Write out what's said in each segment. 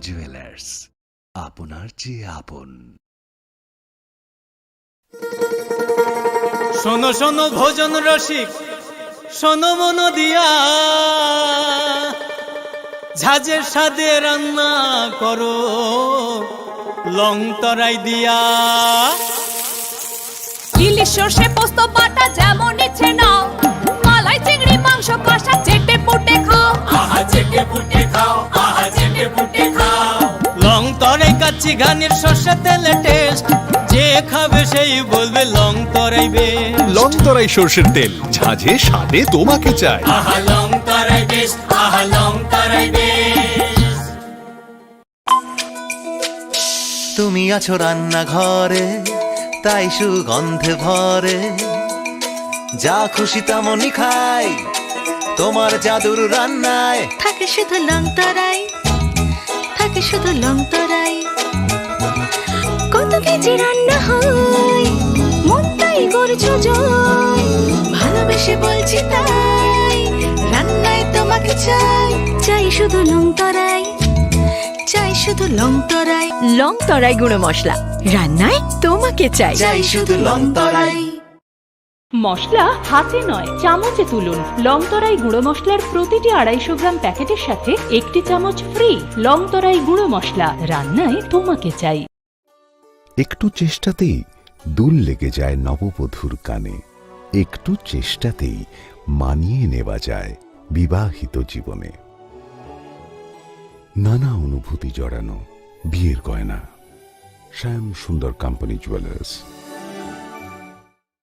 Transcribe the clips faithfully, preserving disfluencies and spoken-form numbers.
জুয়েলার্স, আপনার যে আপন। শোনো শোনো ভোজন রসিক, শোনো মন দিয়া, ঝাঁঝের স্বাদে রান্না করো লং তরাই দিয়া। ইলিশ সর্ষে পোস্ত বাটা যেমন ইচ্ছে নাও, মালাই চিংড়ি মাংস কষা চেটে পুটে খাও। আহা চেটে পুটে খাও, আহা চেটে পুটে খাও। লং তরাই কাচ্চি ঘানির সর্ষে তেলে টেস্ট, যে খাবে সেই বলবে লং তরাই বেশ। লং তরাই সর্ষের তেল, ঝাঁঝে স্বাদে তোমাকে চাই। আহা লং তরাই বেশ, আহা লং তরাই বেশ। তুমি আছো রান্নাঘরে, তাই সুগন্ধে ভরে। যা খুশি তেমনই খাই, তোমার জাদুর রান্নায়। থাকে শুধু লং তরাই, থাকে শুধু লং তরাই। কত কেজি রান্না হয়, মন তাই করছো জয়। ভালোবেসে বলছি তাই, রান্নায় তোমাকে চাই। চাই শুধু লং তরাই, চাই শুধু লং তরাই। লং তরাই গুঁড়ো মশলা, রান্নায় তোমাকে চাই। চাই শুধু লং তরাই। মশলা হাতে নয়, চামচে তুলুন। লং তরাই গুঁড়ো মশলার প্রতিটি আড়াইশো গ্রাম প্যাকেটের সাথে একটি চামচ ফ্রি। লং তরাই গুঁড়ো মশলা, রান্নায় তোমাকে চাই। একটু চেষ্টাতেই দুল লেগে যায় নববধূর কানে, একটু চেষ্টাতেই মানিয়ে নেওয়া যায় বিবাহিত জীবনে। নানা অনুভূতি জড়ানো বিয়ের গয়না। শ্যাম সুন্দর কোম্পানি জুয়েলার্স।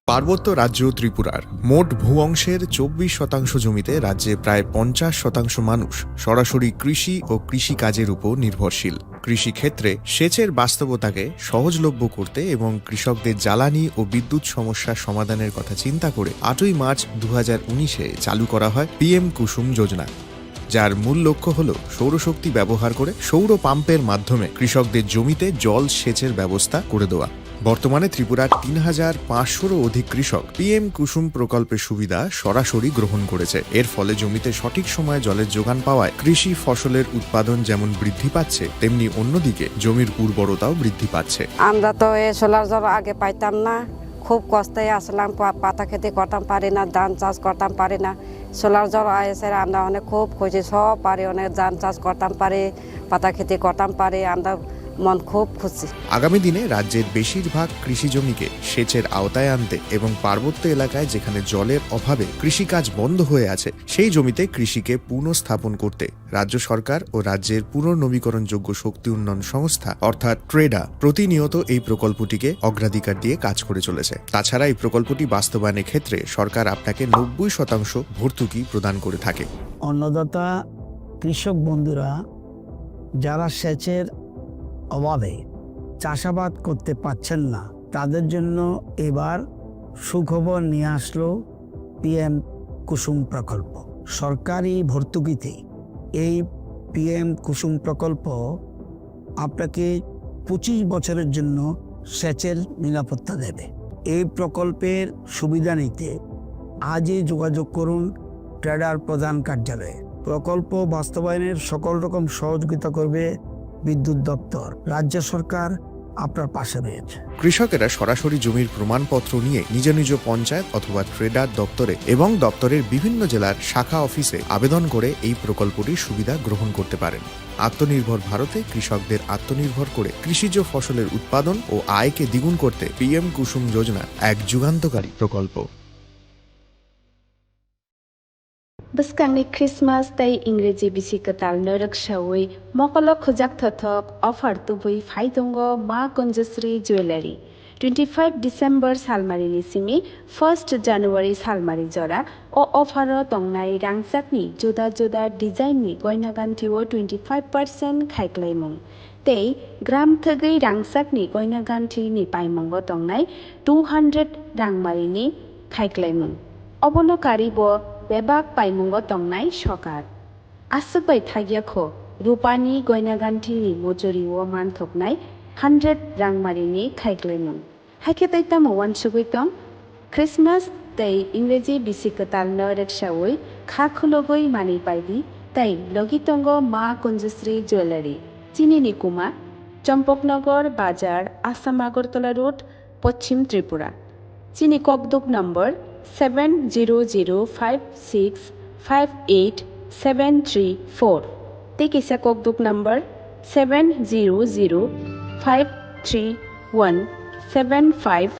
পার্বত্য রাজ্য ত্রিপুরার মোট ভূ অংশের চব্বিশ শতাংশ জমিতে রাজ্যে প্রায় পঞ্চাশ শতাংশ মানুষ সরাসরি কৃষি ও কৃষিকাজের উপর নির্ভরশীল। কৃষিক্ষেত্রে সেচের বাস্তবতাকে সহজলভ্য করতে এবং কৃষকদের জ্বালানি ও বিদ্যুৎ সমস্যা সমাধানের কথা চিন্তা করে আটই মার্চ দু হাজার উনিশে চালু করা হয় পিএম কুসুম যোজনা, যার মূল লক্ষ্য হল সৌরশক্তি ব্যবহার করে সৌর পাম্পের মাধ্যমে কৃষকদের জমিতে জল সেচের ব্যবস্থা করে দেওয়া। বর্তমানে ত্রিপুরার তিন হাজার পাঁচশোরও অধিক কৃষক পিএম কুসুম প্রকল্পের সুবিধা সরাসরি গ্রহণ করেছে। এর ফলে জমিতে সঠিক সময়ে জলের যোগান পাওয়ায় কৃষি ফসলের উৎপাদন যেমন বৃদ্ধি পাচ্ছে, তেমনি অন্যদিকে জমির উর্বরতাও বৃদ্ধি পাচ্ছে। আমরা তো এই সোলার জল আগে পাইতাম না, খুব কষ্টে আসলাম, পা-, পাতা খেতে করতাম পারি না, ধান চাষ করতাম পারি না। সোলার জল এসে আমরা অনেক খুব খুশি, সব পারি, অনেক ধান চাষ করতাম পারি, পাতা খেতে করতাম পারি, আমরা মন খুব খুশি। আগামী দিনে রাজ্যের বেশিরভাগ কৃষি জমিকে সেচের আওতায় আনতে এবং পার্বত্য এলাকায় যেখানে জলের অভাবে কৃষিকাজ বন্ধ হয়ে আছে, সেই জমিতে কৃষিকে পুনঃস্থাপন করতে রাজ্য সরকার ও রাজ্যের পুনর্নবীকরণযোগ্য শক্তি উন্নয়ন সংস্থা অর্থাৎ ট্রেডা প্রতিনিয়ত এই প্রকল্পটিকে অগ্রাধিকার দিয়ে কাজ করে চলেছে। তাছাড়া এই প্রকল্পটি বাস্তবায়নের ক্ষেত্রে সরকার আপনাকে নব্বই শতাংশ ভর্তুকি প্রদান করে থাকে। অন্নদাতা কৃষক বন্ধুরা যারা সেচের অভাবে চাষাবাদ করতে পারছেন না, তাদের জন্য এবার সুখবর নিয়ে আসলো পিএম কুসুম প্রকল্প। সরকারি ভর্তুকিতে এই পিএম কুসুম প্রকল্প আপনাকে পঁচিশ বছরের জন্য সেচের নিরাপত্তা দেবে। এই প্রকল্পের সুবিধা নিতে আজই যোগাযোগ করুন ট্রেডার প্রধান কার্যালয়ে। প্রকল্প বাস্তবায়নের সকল রকম সহযোগিতা করবে বিদ্যুৎ দপ্তর। রাজ্য সরকার আপনার পাশে রয়েছে। কৃষকেরা সরাসরি জমির প্রমাণপত্র নিয়ে নিজ নিজ পঞ্চায়েত অথবা ট্রেডার দপ্তরে এবং দপ্তরের বিভিন্ন জেলার শাখা অফিসে আবেদন করে এই প্রকল্পটির সুবিধা গ্রহণ করতে পারেন। আত্মনির্ভর ভারতে কৃষকদের আত্মনির্ভর করে কৃষিজ ফসলের উৎপাদন ও আয়কে দ্বিগুণ করতে পিএম কুসুম যোজনা এক যুগান্তকারী প্রকল্প। Bwskangni Christmas tei Ingreji bisi kwtalno rwksaui mokolo khujak thothok offer tubui phai tongo Ma Kunjasri Jewellery. Twenty five December salmarini simi first January salmari jora o offer o tongnai rangchakni juda juda design ni goina ganthi o twenty five percent khaiklaimung tei gram thwgwi rangchakni goina ganthi ni paimungo tongnai two hundred rangmari ni khaiklaimung. Obono karibo bebak paimungo tongnai sokar. Aswk bai thakya kho, rupani goina ganthini mojori o manthoknai hundred rangmarini khaiklaimung. Haikhe tei tamo uansugwi tong? Christmas tei Ingreji bisi kwtalno rwksaui kha khulugwi manwi paidi tei logi tongo Ma Kunjasri Jewellery. Chini ni kuma, Champaknagar Bazar, Assam Agartala Road, Pachim Tripura. Chini kokduk number seven zero zero five six five eight seven three four. Tei kisa kokduk number seven zero zero five three one seven five.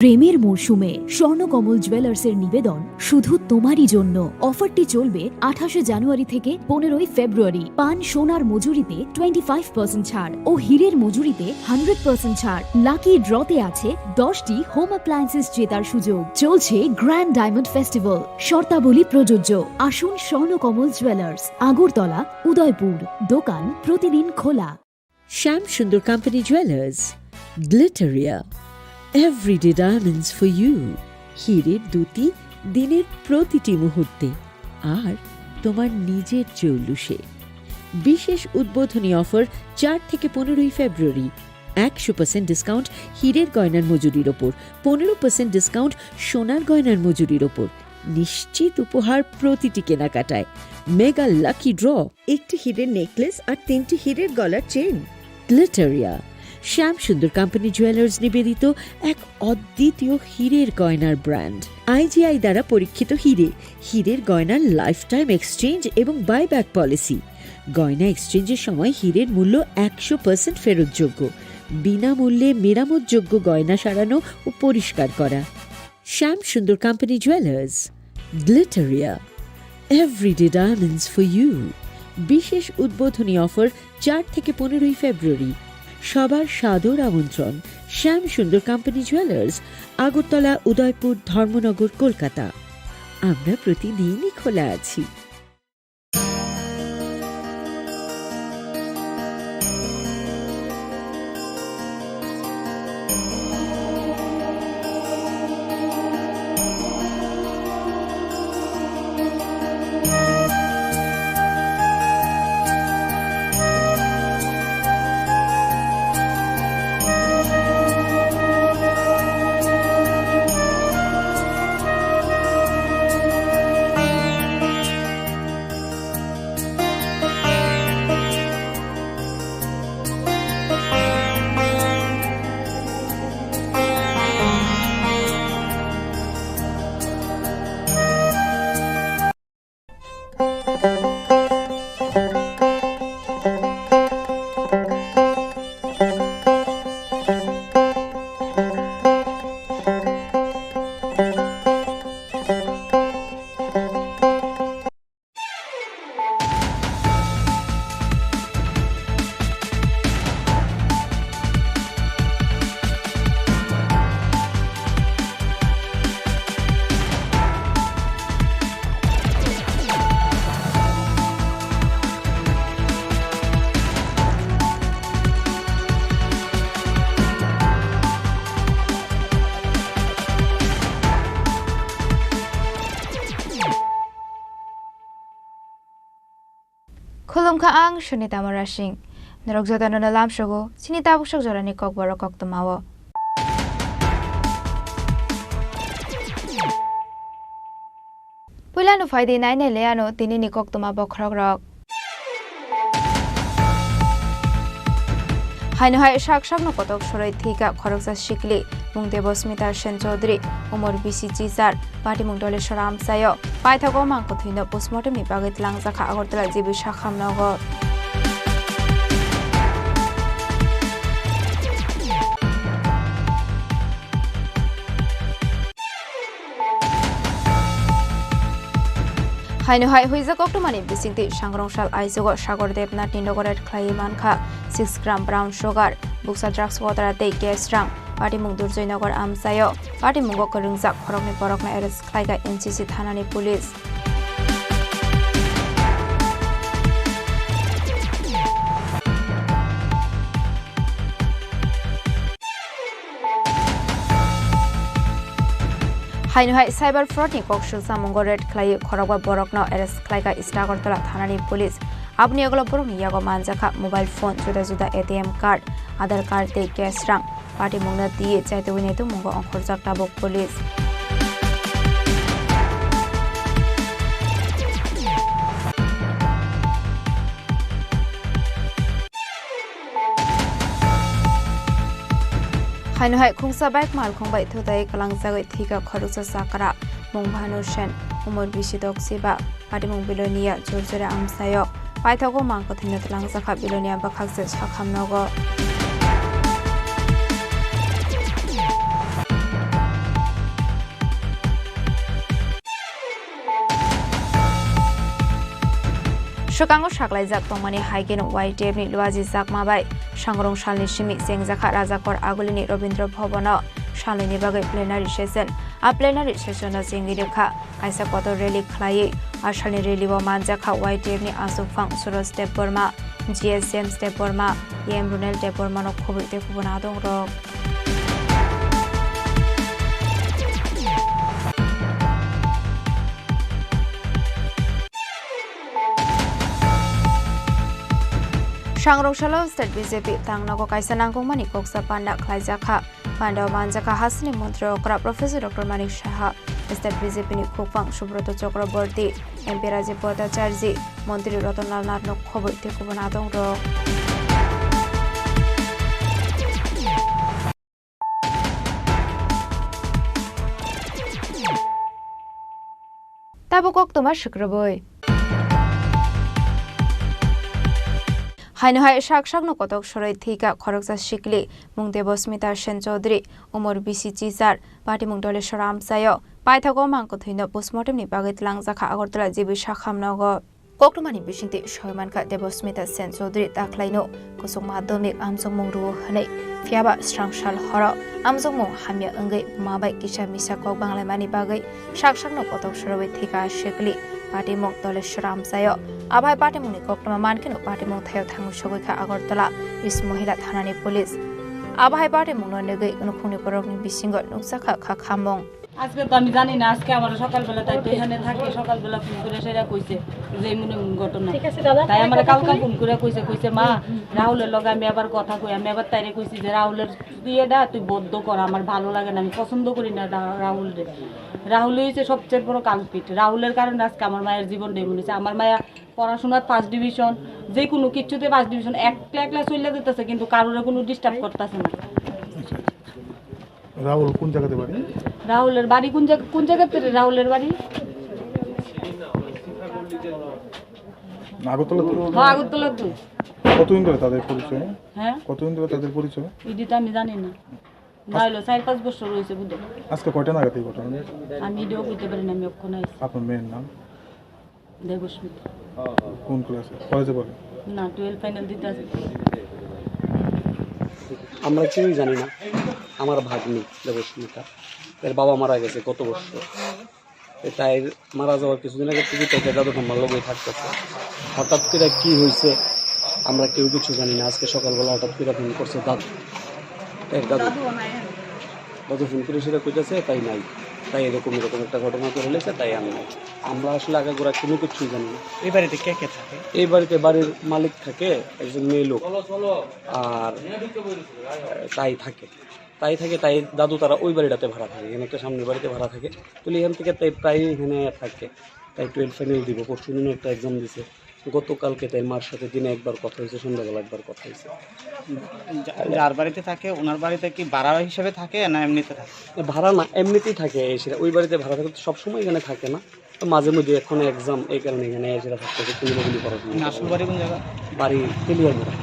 প্রেমের মরশুমে স্বর্ণকমল জুয়েলার্সের নিবেদন শুধু তোমারই জন্য। অফারটি চলবে আঠাশে জানুয়ারি থেকে পনেরোই ফেব্রুয়ারি। পান সোনার মজুরিতে টোয়েন্টি ফাইভ পার্সেন্ট ছাড় ও হীরের মজুরিতে হান্ড্রেড পার্সেন্ট ছাড়। লাকি ড্রতে আছে দশটি হোম অ্যাপ্লায়েন্সেস জেতার সুযোগ। চলছে গ্র্যান্ড ডায়মন্ড ফেস্টিভ্যাল, শর্তাবলী প্রযোজ্য। আসুন স্বর্ণকমল জুয়েলার্স, আগরতলা, উদয়পুর। দোকান প্রতিদিন খোলা। Shyam Sundar company jewellers, Glitteria, everyday diamonds for you. হীরের দ্যুতি দিনের প্রতিটি মুহূর্তে, আর তোমার নিজের জৌলুসে। বিশেষ উদ্বোধনী অফার চার থেকে পনেরোই ফেব্রুয়ারি, একশো পার্সেন্ট ডিসকাউন্ট হীরের গয়নার মজুরির ওপর, পনেরো পার্সেন্ট ডিসকাউন্ট সোনার গয়নার মজুরির ওপর। নিশ্চিত উপহার প্রতিটি কেনাকাটায়। মেগা লাকি ড্র, একটি হীরের নেকলেস আর তিনটি হীরের গলার চেইন। গ্লিটারিয়া, শ্যাম সুন্দর কোম্পানি জুয়েলার্স নিবেদিত এক অদ্বিতীয় হীরের গয়নার ব্র্যান্ড। আইজিআই দ্বারা পরীক্ষিত হীরে, হীরের গয়নার লাইফ টাইম এক্সচেঞ্জ এবং বাইব্যাক পলিসি। গয়না এক্সচেঞ্জের সময় হীরের মূল্য একশো পার্সেন্ট ফেরতযোগ্য। বিনামূল্যে মেরামতযোগ্য গয়না সারানো ও পরিষ্কার করা। Shyam Sundar company jewellers, Glitteria, everyday diamonds for you. বিশেষ উদ্বোধনী অফার চার থেকে পনেরোই ফেব্রুয়ারি। সবার সাদর আমন্ত্রণ শ্যাম সুন্দর কোম্পানি জুয়েলার্স, আগরতলা, উদয়পুর, ধর্মনগর, কলকাতা। আমরা প্রতিদিনই খোলা আছি। Khulumkha ang Sunita Murasing. Norok jotono no lamsogo chini tabuk sok jorani kokborok koktwmao. Puilano phaidi nainai le ano tinini koktwma bokhorokrok. Haino hai sak sakno kotok soroi thwikha khoroksa sikli, mung Debosmita Sen Chaudhary, umor bisi chichar, patimung Doleshwar amchaio. Paithago mangkwthwino postmortemni bagwi twlangjakha Agartala G B Sakham nogo. Haino hai huijak koktwmani bisingtwi sangrongsal aichugo Sagor Debnathni nogo raid khlaiwi mankha six gram brown sugar, buksa drugs, watera tei cash rang. Patimung Durjoy Nagar amchaio. Patimungo kwrwngjak khoroknwi borokno arrest khlaikha N C C thanani police. Haino hai cyber fraud ni kok swlsamungo raid khlaiwi khorokba borokno arrest khlaikha East Agartala thanani police. Aboni yagulo borokni yago manjakha mobile phone, juda juda A T M card, Aadhaar card tei cash rang. Patimungno twiwi chaitugwi naitukmungo ongkhorjak tabuk police. Haino hai khungsa bike malkhung bai thutai kwlangjagwi thwikha khoroksa chakra, mung Bhanu Sen, umor bisi doksiba, patimung Bilonia, Churchuri amchaio. Paithago mang kwthwino twlangjakha Bilonia bwkhak se sakham nogo. Swkango saklaijak tongmani hai kheno Y T F ni Luaji Chakma bai sangrong salni simi chengjakha Rajakor Agulini Rabindra Bhavan o salnwini bagwi plenary session. A plenary session o chengwi rwkha kaisa kotor rally khlaiwi. A salni rally o manjakha Y T F ni achukphang Suraj Debbarma, G S James Debbarma, E M Runel Debbarma no khobwi tei kubun adongrok. Sangrong salo state B J P tangnago kaisa nangkukmani koksa panda khlaijakha. Panda o manjakha hasini montri okra Professor Doctor Manik Saha, state B J P ni khukphang Subroto Chakraborty, M P Rajiv Bhattacharjee, montri Ratan Lal Nath no khobwi tei kubun adongrok. Tabuk koktwma swkrwbwi. Haino hai sak sakno kotok sorwi thwikha khoroksa sikli, mung Debosmita Sen Chaudhury, umor bisi chichar, patimung Doleshwar amchaio. Paithago mang kwthwino postmortem ni bagwi twlangjakha Agartala G B sakham nogo. Koktwmani bisingtwi soi mankha Debosmita Sen Chaudhury dakhlaino kwchwng madhyamik amjokmung rwo hwnwi, phiyaba swrang sal horo amjokmung hamya wngwi ma bai kisa misa kok banglaimani bagwi sak sakno kotok sorwi thwikha sikli patimung Doleshwar amchaio. Abo hai patimungni koktwma mankheno patimung thaio thangwi sogwi kha Agartala East Mohila Thanani police. Abo hai patimungno nugwi nukhungni borokni bisingo nukjakha kha khamung. আজকে তো আমি জানি না, আজকে আমার সকালবেলা তাই তো এখানে থাকে, সকালবেলা ফোন করে সেটা কইছে যে এমন এমন ঘটনা। ঠিক আছে দাদা, তাই তাই আমার কথা কালকে শুনি। ফোন করে কইছে, কইছে, "মা, হুম, হুম। রাহুলের লগে আমি আবার কথা কই।" আমি আবার তাইরে কইছি যে, "রাহুলের বিয়েটা তুই বন্ধ কর, আমার ভালো লাগে না, আমি পছন্দ করি না রা-, রাহুলরে।" রাহুলই হচ্ছে সবচেয়ে বড় কালপিট। রাহুলের কারণে আজকে আমার মায়ের জীবনটা এমন হয়েছে। আমার মায়া পড়াশোনার ফার্স্ট ডিভিশন, যে কোনো কিছুতে ফার্স্ট ডিভিশন, একলা একলা চলে যেতেছে, কিন্তু কারোরে কোনো ডিস্টার্ব করতেছে না। আচ্ছা, আচ্ছা। রাহুল কোন জায়গাতে বাড়ি? রাহুলের বাড়ি কোন জায়গা, কোন জায়গাতে রে রাহুলের বাড়ি? আগরতলা তো? হ্যাঁ, আগরতলা তো। কতদিন ধরে তাদের পরিচয়? হ্যাঁ? কতদিন ধরে তাদের পরিচয়? ইডি তো আমি জানি না। না হইলো চার পাঁচ বছর হয়েছে বুধ। আজকে কয়টা নাগাদ এই ঘটনা? আমি ইডিও বুঝতে পারি না, আমি অক্ষণ আইছি। আপনার মেয়ের নাম? দেবস্মিতা। কোন ক্লাসে? কলেজে পড়ে? না, টুয়েলভ ফাইনাল দিতে আসছে। আমরা কেউই জানি না। আমার ভাগ্নি দেবস্মিতা, এর বাবা মারা গেছে গত বছর। এ তাই মারা যাওয়ার কিছুদিন আগে থেকে তাই দাদু ঠাম্মার লগে থাকতেছে। হঠাৎ করে কি হয়েছে আমরা কেউ কিছু জানি না। আজকে সকালবেলা হঠাৎ করে ফোন করছে দাদু, তাই দাদু, দাদু ফোন করে সেটা কইতেছে তাই নাই, তাই এরকম এরকম একটা ঘটনা করে ফেলেছে, তাই আমি নাই। আমরা আসলে আগাগোড়া কোনো কিছুই জানি না। এই বাড়িতে কে কে থাকে? এই বাড়িতে বাড়ির মালিক থাকে, একজন মেয়ে লোক, আর তাই থাকে, তাই থাকে, তাই দাদু তারা ওই বাড়িটাতে ভাড়া থাকে, এখানে একটা সামনের বাড়িতে ভাড়া থাকে। তো এখান থেকে তাই প্রায় এখানে থাকে। তাই টুয়েলভ ফাইনাল দিব, পরশু দিনও একটা এক্সাম দিছে। গতকালকে তাই মার সাথে দিনে একবার কথা হয়েছে, সন্ধ্যাবেলা একবার কথা হয়েছে। যা-, যার বাড়িতে থাকে, ওনার বাড়িতে কি ভাড়া হিসেবে থাকে না এমনিতে থাকে? ভাড়া না, এমনিতেই থাকে। এসে ওই বাড়িতে ভাড়া থাকে তো, সবসময় এখানে থাকে না, তো মাঝে মধ্যে এখন এক্সাম, এই কারণে এখানে এসে থাকতেছে, কুমিল্লা কুমিল্লা পড়াশোনা মানে করে। আসল বাড়ি কোন জায়গা? বাড়ি তেলিয়ামুড়া।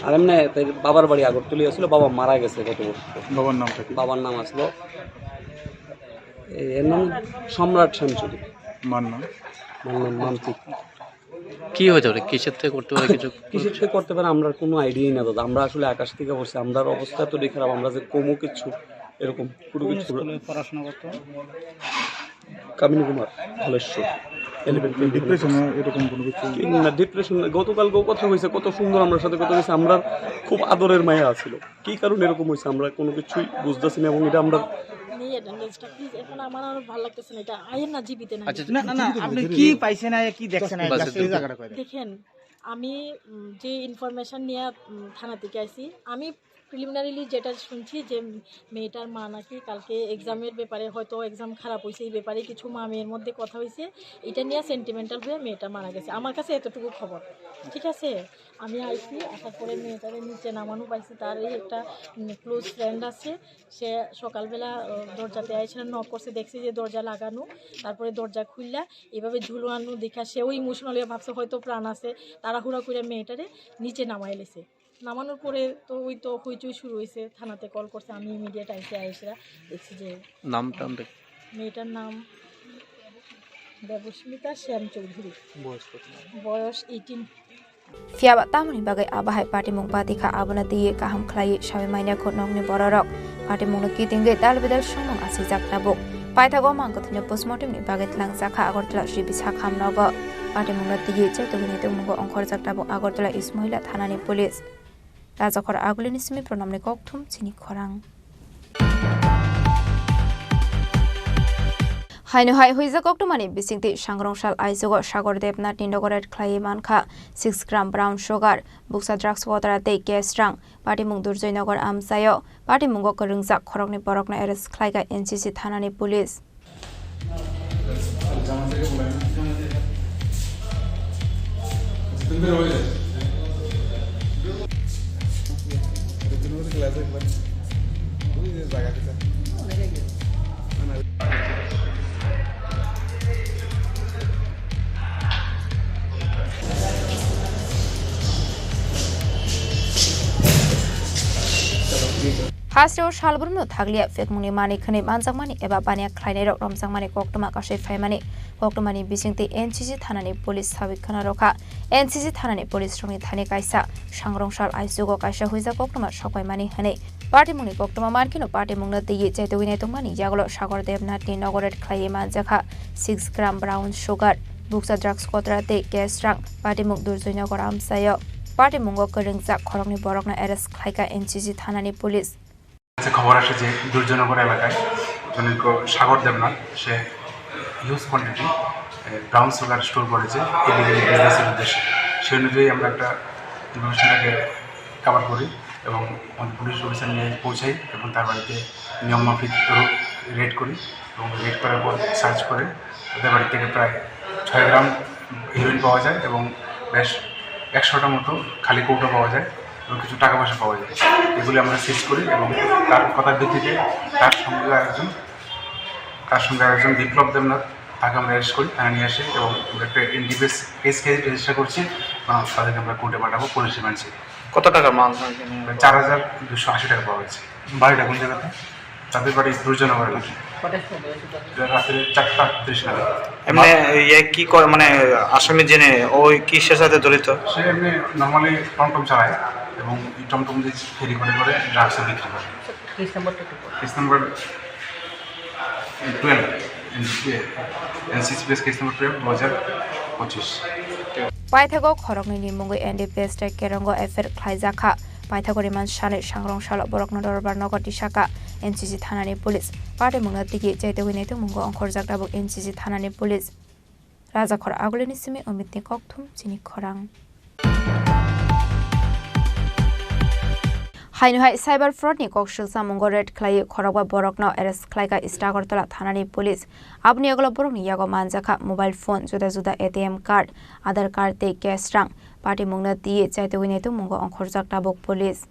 আর এমনি তাই বাবার বাড়ি আগরতলি ছিল, বাবা মারা গেছে গত বছর। বাবার নামটা কি? বাবার নাম আসলো, এ, এর নাম সম্রাট সেন চৌধুরী। মার নাম? মার নাম মান্তি। কি হতে পারে? কিসের থেকে করতে পারে কিছু? কিসের থেকে করতে পারে? আমরা কোনো আইডিয়াই না দাদা, আমরা আসলে আকাশ থেকে পড়ছি, আমরার অবস্থা তো খারাপ, আমরা যে কমও কিছু এরকম কোনো কোন কিছু স্কুলে পড়াশোনা করতো? কামিনী কুমার, ধলেশ্বর, ইলেভেন টুয়েলভ। ডিপ্রেশন এরকম কোনো কিছু? কি না, ডিপ্রেশন না। গতকালকেও কথা হয়েছে, কত সুন্দর আমরার সাথে কথা হয়েছে, আমরার খুব আদরের মায়া আছিল। কি কারণে এরকম হয়েছে আমরা কোনো কিছুই বুঝতেছি না, এবং এটা আমরা এই অ্যাটেন্ডেন্সটা প্লিজ, এখন আমার আর ভালো লাগতেছে না, এটা আইয়ের না জিবিতে না। আচ্ছা, না, না, না, আপনি কি পাইছেন আর কি দেখছেন, বাস, just এই জায়গাটা কই দেন। দেখেন, আমি, উম, যে ইনফরমেশন নিয়ে, উম, থানা থেকে আইছি, আমি প্রিলিমিনারিলি যেটা শুনছি যে মেয়েটার মা নাকি কালকে এক্সামের ব্যাপারে হয়তো এক্সাম খারাপ হয়েছে, এই ব্যাপারে কিছু মা মেয়ের মধ্যে কথা হয়েছে, এটা নিয়ে সেন্টিমেন্টাল হয়ে মেয়েটা মারা গেছে। আমার কাছে এতটুকু খবর, ঠিক আছে? আমি আইছি, আসার পরে মেয়েটারে নিচে নামানো পাইছি, তার এই একটা, উম, ক্লোজ ফ্রেন্ড আছে, সে সকালবেলা, আহ, দরজাতে আইসে নক করছে, দেখছে যে দরজা লাগানো, তারপরে দরজা খুললা, এইভাবে ঝুলানো দেখা সেও ইমোশনাল হয়ে ভাবছে হয়তো প্রাণ আছে, তাড়াহুড়া করে মেয়েটারে নিচে নামাই লেছে। নামানোর পরে তো ওই তো হইচই শুরু হয়েছে, থানাতে কল করছে, আমি ইমিডিয়েট আইসে আইসরা দেখছি যে নাম টাম দেখ- মেয়েটার নাম দেবস্মিতা শ্যাম চৌধুরী। বয়স কত? বয়স eighteen. Phiya ba tamoni bagwi abo hai patimung batikha, abono twiwi kaham khlaiwi sawi manya kho nokni bororok. Patimungno kitingwi dal bidal swngmung asijak tabuk. Paithago mangkwthwino postmortemni bagwi twlangjakha Agartala G B sakham nogo. Patimungno twiwi chaitugwi naitukmungo ongkhorjak tabuk Agartala East Mohila thanani police. Rajakhor Agulini simi Pranamni kokthum chini khorang. Haino hai huijak koktwmani bisingtwi sangrongsal aichugo Sagor Debnathni nogo raid khlaiwi mankha six gram brown sugar, buksa drugs kotra tei cash rang, patimung Durjoy Nagar amchaio. Patimungo kwrwngjak khoroknwi borokno arrest khlaikha N C C thanani police. Hasteo salbrumno thakliya phekmungni manwi khwnwi manjakmani eba baniya khlainairok romjakmani koktwma kasui phaimani koktwmani bisingtwi N C C thanani police sawi khwna rwkha. N C C thanani police rokni thani kaisa sangrongsal aichugo kaisa huijak koktwma sokpaimani hwnwi patimungni koktwma mankheno patimungno twiwi chaitugwi naitokmani yagulo Sagor Debnathni nogo raid khlaiwi manjakha six gram brown sugar, buksa drugs kotra tei cash rang, patimung Durjoy Nagar amchaio. Patimungo kwrwngjak khoroknwi borokno arrest khlaikha N C C thanani police. কাছে খবর আসে যে দুর্জয়নগর এলাকায় জনৈক সাগর দেবনাথ সে huge quantity brown sugar store করেছে ইলিগালি বিজনেসের উদ্দেশ্যে। সেই অনুযায়ী আমরা একটা ইনফরমেশনটাকে কভার করি এবং আমাদের পুলিশ অফিসার নিয়ে পৌঁছাই এবং তার বাড়িতে নিয়ম মাফিক রেড করি এবং রেড করার পর সার্চ করে তাদের বাড়ি থেকে প্রায় ছয় গ্রাম হিরোইন পাওয়া যায় এবং বেশ একশোটা মতো খালি কৌটো পাওয়া যায় এবং কিছু টাকা পয়সা পাওয়া যায়। এগুলি আমরা সিজ করি এবং তার কথার ভিত্তিতে তার সঙ্গে আরেকজন, তার সঙ্গে আরেকজন বিপ্লব দেবনাথ, তাকে আমরা অ্যারেস্ট করি, থানায় নিয়ে আসি এবং আমরা একটা এনডিপিএস কেস কেস রেজিস্টার করছি এবং তাদেরকে আমরা কোর্টে পাঠাবো পুলিশ রিমান্ডে। কত টাকার মাল হয় এখানে? প্রায় চার হাজার দুশো আশি টাকা পাওয়া গেছে। বাড়িটা কোন জায়গাতে? তাদের বাড়ি দুর্জনগর এলাকায়। কটার সময় হয়েছে ঘটনা? এটা রাত্রে চারটা তিরিশ নাগাদ। এমনি ইয়ে কি করে, মানে আসামি যিনি, ওই কিসের সাথে জড়িত? সে এমনি নর্মালি টমটম চালায় এবং এই টমটম দিয়ে ফেরি করে করে ড্রাগসও বিক্রি করে। কেস নাম্বারটা একটু বলো। কেস নাম্বার টুয়েলভ, এনসিসিপিএস কেস নাম্বার টুয়েলভ, দু হাজার পঁচিশ। Paithago khoroknwini mungwi N D P S tei Kerongo F I R khlaijakha. Paithago riman sanwi sangrong salo borokno Dorbar nogo tisaka N C C thanani police. Patimungno tigi chaitugwi naitukmungo ongkhorjak tabuk N C C thanani police. Rajakhor Agulini simi Omitni kokthum chini khorang. Haino hai cyber fraud ni kok swlsa mungo raid khlaiwi khorokba borokno arrest khlaikha East Agartala thanani police. Aboni yagulo borokni yago manjakha mobile phone, juda juda A T M card, Aadhaar card tei cash rang. Patimungno twiwi chaitugwi naitukmungo ongkhorjak tabuk police.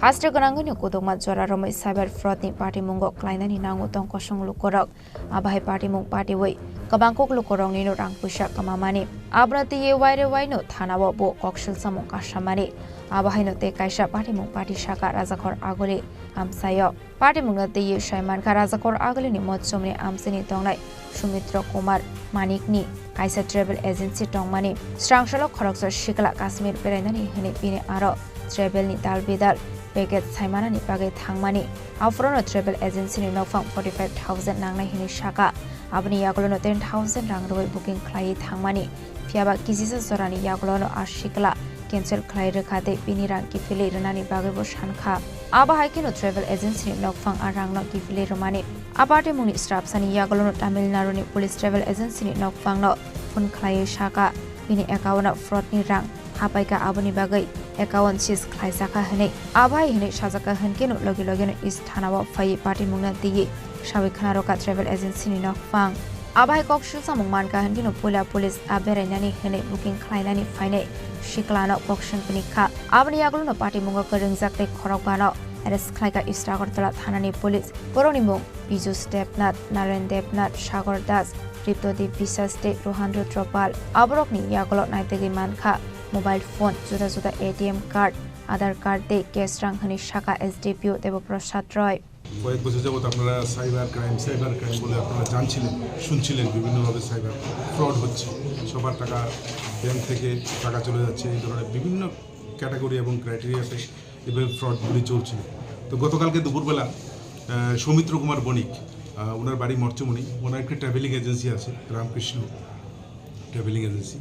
Haste gwnangwino kudukma jora romwi cyber fraud ni patimungo klainani nango tong kosong lukurok. Abo hai patimung patiwi kwbang kok lukuroknino rang puisa kwmamani. Abono twiwi waire waino thanao bo kok swlsamung kasamani. Abo haino tei kaisa patimung pati saka Rajakhor Aguli amchaio. Patimungno twiwi sai mankha Rajakhor Agulini Motsomni amchaini tongnai Sumitro Kumar Manikni kaisa travel agency tongmani. Srangsalo khoroksa sikla Kashmir berainani hwnwi bini aro travelni dal bidal package saimanani bagwi thangmani. Aphorono travel agencyni nokphang forty five thousand nangnai hwnwi saka. Aboni yagulono ten thousand rang rwui booking khlaiwi thangmani. Phiyaba kijisa jorani yagulono a sikla cancel khlai rwkha tei bini rang kiphilwi rwnani bagwibo sankha. Abo hai kheno travel agency ni nokphang a rangno kiphilwi rwmani. A party mungni srapsani yagulono Tamil Nadu ni police travel agency ni nokphangno phone khlaiwi sakha, bini account o fraud ni rang hapaikha, aboni bagwi account seize khlaijakha hwnwi. Abo hai hwnwi sajakha hwnkhe no logi logi no East thana o phaiwi party mungno twiwi sawi khna rwkha travel agency ni nokphang. Abo hai kok silsamung mankha hwnkhe no puila police a berainani hwnwi booking khlainani phainai siklano kok swng pini kha. Aboni yagulono party mungo kwrwngjak tei khorokbano arrest khlaikha East Agartala thanani police. Borokni mung Piyush Debnath, Naren Debnath, Sagar Das, Triptodip Biswas tei Rohan Rudra Pal. Aborokni yagulo naitugwi mankha mobile phone, juda juda A T M card, Aadhaar card tei cash rang hwnwi sakha S D P O Debaprasad Roy. কয়েক বছর যাবত আপনারা cyber crime, cyber crime বলে আপনারা জানছিলেন, শুনছিলেন বিভিন্নভাবে cyber fraud হচ্ছে, সবার টাকা ব্যাংক থেকে টাকা চলে যাচ্ছে, এই ধরনের বিভিন্ন ক্যাটাগরি এবং ক্রাইটেরিয়াতে এভাবে ফ্রডগুলি চলছিল। তো গতকালকে দুপুরবেলা, আহ, সৌমিত্র কুমার বণিক, আহ, ওনার বাড়ি মরচুমনি, ওনার একটি ট্রাভেলিং এজেন্সি আছে, রামকৃষ্ণ ট্রাভেলিং এজেন্সি।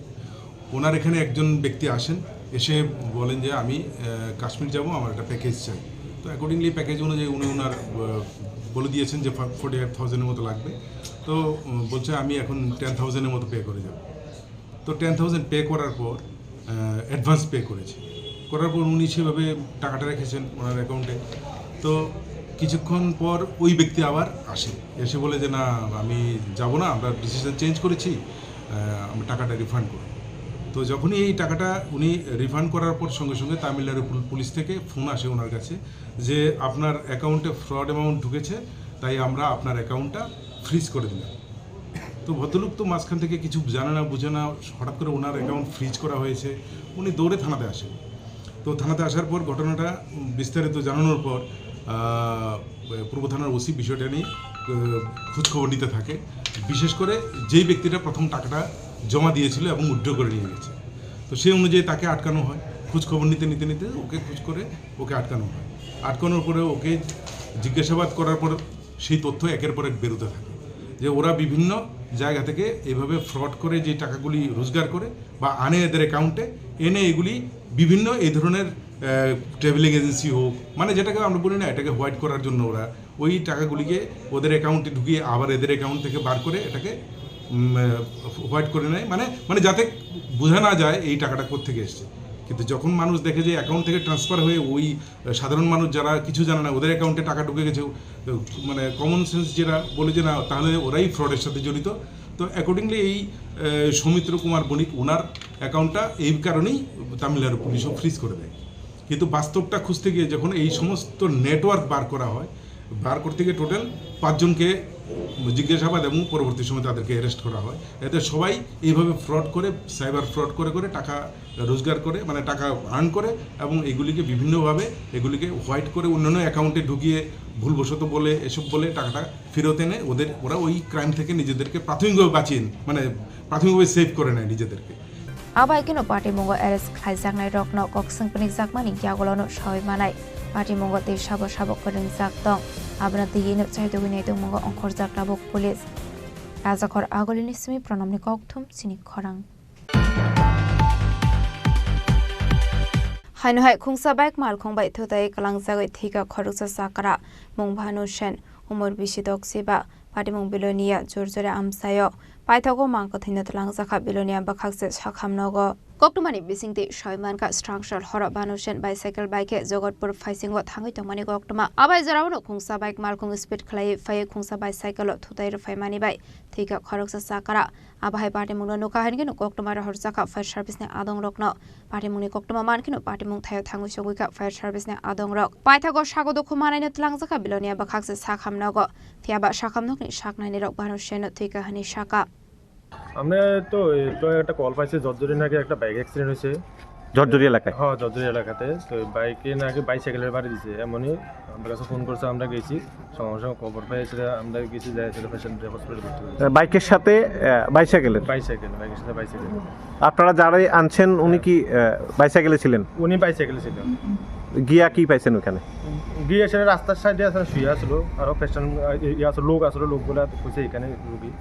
ওনার এখানে একজন ব্যক্তি আসেন, এসে বলেন যে, "আমি, আহ, কাশ্মীর যাব, আমার একটা প্যাকেজ চাই।" তো অ্যাকর্ডিংলি প্যাকেজ অনুযায়ী উনি ওনার, আহ, বলে দিয়েছেন যে, ফর্টি ফাইভ থাউজেন্ডের মতো লাগবে। তো, উম, বলছে, "আমি এখন টেন থাউজেন্ডের মতো পে করে যাব।" তো টেন থাউজেন্ড পে করার পর, আহ, অ্যাডভান্স পে করেছে। করার পর উনি সেভাবে টাকাটা রেখেছেন ওনার অ্যাকাউন্টে। তো কিছুক্ষণ পর ওই ব্যক্তি আবার আসেন, এসে বলে যে, "না, আমি যাব না, আমরা ডিসিশন চেঞ্জ করেছি, আহ, আমরা টাকাটা রিফান্ড করব।" তো যখনই এই টাকাটা উনি রিফান্ড করার পর সঙ্গে সঙ্গে তামিলনাড়ু পুল-, পুলিশ থেকে ফোন আসে ওনার কাছে যে, "আপনার অ্যাকাউন্টে ফ্রড অ্যামাউন্ট ঢুকেছে, তাই আমরা আপনার অ্যাকাউন্টটা ফ্রিজ করে দিলাম।" তো ভদ্রলোক তো মাঝখান থেকে কিছু জানে না, বুঝে না, হঠাৎ করে ওনার অ্যাকাউন্ট ফ্রিজ করা হয়েছে, উনি দৌড়ে থানাতে আসেন। তো থানাতে আসার পর ঘটনাটা বিস্তারিত জানানোর পর, আহ, পূর্ব থানার ওসি বিষয়টা নিয়ে, আহ, খোঁজখবর নিতে থাকে। বিশেষ করে যেই ব্যক্তিটা প্রথম টাকাটা জমা দিয়েছিল এবং উইথড্র করে নিয়ে গেছে, তো সেই অনুযায়ী তাকে আটকানো হয়। খোঁজখবর নিতে নিতে নিতে ওকে খোঁজ করে ওকে আটকানো হয়। আটকানোর পরে ওকে জিজ্ঞাসাবাদ করার পর সেই তথ্য একের পর এক বেরোতে থাকে যে ওরা বিভিন্ন জায়গা থেকে এইভাবে ফ্রড করে যে টাকাগুলি রোজগার করে বা আনে এদের অ্যাকাউন্টে, এনে এগুলি বিভিন্ন এই ধরনের, আহ, ট্রাভেলিং এজেন্সি হোক, মানে যেটাকে আমরা বলি না, এটাকে হোয়াইট করার জন্য ওরা ওই টাকাগুলিকে ওদের অ্যাকাউন্টে ঢুকিয়ে আবার এদের অ্যাকাউন্ট থেকে বার করে এটাকে, উম, আহ, হোয়াইট করে নেয়, মানে, মানে যাতে বোঝা না যায় এই টাকাটা কোত্থেকে এসছে। কিন্তু যখন মানুষ দেখে যে অ্যাকাউন্ট থেকে ট্রান্সফার হয়ে ওই সাধারণ মানুষ যারা কিছু জানে না, ওদের অ্যাকাউন্টে টাকা ঢুকে গেছে, মানে কমন সেন্স যেটা বলে যে না, তাহলে ওরাই ফ্রডের সাথে জড়িত। তো অ্যাকর্ডিংলি এই, আহ, সৌমিত্র কুমার বণিক ওনার অ্যাকাউন্টটা এই কারণেই তামিলনাড়ু পুলিশও ফ্রিজ করে দেয়। কিন্তু বাস্তবটা খুঁজতে গিয়ে যখন এই সমস্ত নেটওয়ার্ক বার করা হয়, বার করতে গিয়ে টোটাল পাঁচজনকে জিজ্ঞাসাবাদ এবং পরবর্তী সময় তাদেরকে অ্যারেস্ট করা হয়। এতে সবাই এইভাবে ফ্রড করে, সাইবার ফ্রড করে করে টাকা রোজগার করে, মানে টাকা আর্ন করে এবং এগুলিকে বিভিন্নভাবে এগুলিকে হোয়াইট করে অন্যান্য অ্যাকাউন্টে ঢুকিয়ে ভুলবশত বলে, এসব বলে টাকাটা ফেরত এনে ওদের, ওরা ওই ক্রাইম থেকে নিজেদেরকে প্রাথমিকভাবে বাঁচিয়ে, মানে প্রাথমিকভাবে সেভ করে নেয় নিজেদেরকে। Abai keno party mungo arrest khlaijaknai rokno kok swng pini jakmani yagulono sawi manai. Party mungo tei sabo sabo kwrwngjak tong. Abono twiwi no chaitugwi naitung mungo ongkhorjak tabuk police. Rajakhor Agulini simi Pranamni kokthum chini khorang. Haino hai khungsa bike malkhung bai thutai kwlangjagwi thwikha khoroksa chakra mung Bhanu Sen, umor bisi doksiba, patimung Bilonia, Jorjori amchaio. Paithago mang kwthwino twlangjakha Bilonia bwkhakse sakham nogo. Koktwmani bisingtwi sawi mankha, srangsal horo Bhanu Sen bicycle bai khe Jogotpur phaisingo thangwi tongmani koktwma. Abai jorao no khungsa bike malkhung speed khlaiwi phaiwi khungsa bicycle o thutai rwphaimani bai thwikha khoroksa chakra. Abo hai patimungno nukha hainkhe no koktwma rohorjakha fire service ni adongrokno. Patimungni koktwma mankheno patimung thaio thangwi sogwikha fire service ni adongrok. Paithago sago dukhu manaino twlangjakha Bilonia bwkhakse sakham nogo. Phiyaba sakham nokni saknainirok Bhanu Senno thwikha hwnwi sakha. আমরা তো, তো একটা কল পাইছি, জর্জরি নাকি একটা bike accident হয়েছে। জর্জরি এলাকায়? হ্যাঁ, জর্জরি এলাকাতে। তো বাইকে নাকি বাইসাইকেলের বাড়ি দিছে, এমনই আমার কাছে ফোন করছে, আমরা গেছি, সঙ্গে সঙ্গে খবর পেয়ে সেটা আমরা গেছি, যাই সেটা পেশেন্ট হসপিটালে ভর্তি করেছি। বাইকের সাথে, আহ, বাইসাইকেলের? বাইসাইকেল, বাইকের সাথে বাইসাইকেল। আপনারা যারাই আনছেন, উনি কি, আহ, বাইসাইকেলে ছিলেন? উনি বাইসাইকেলে ছিলেন। গিয়া কি পাইছেন ওখানে? গিয়া সেটা রাস্তার সাইডে আসলে শুয়ে আসলো, আরও পেশেন্ট, আহ, ইয়ে আসলো, লোক আসলো, লোকগুলা কইছে এখানে রুগী।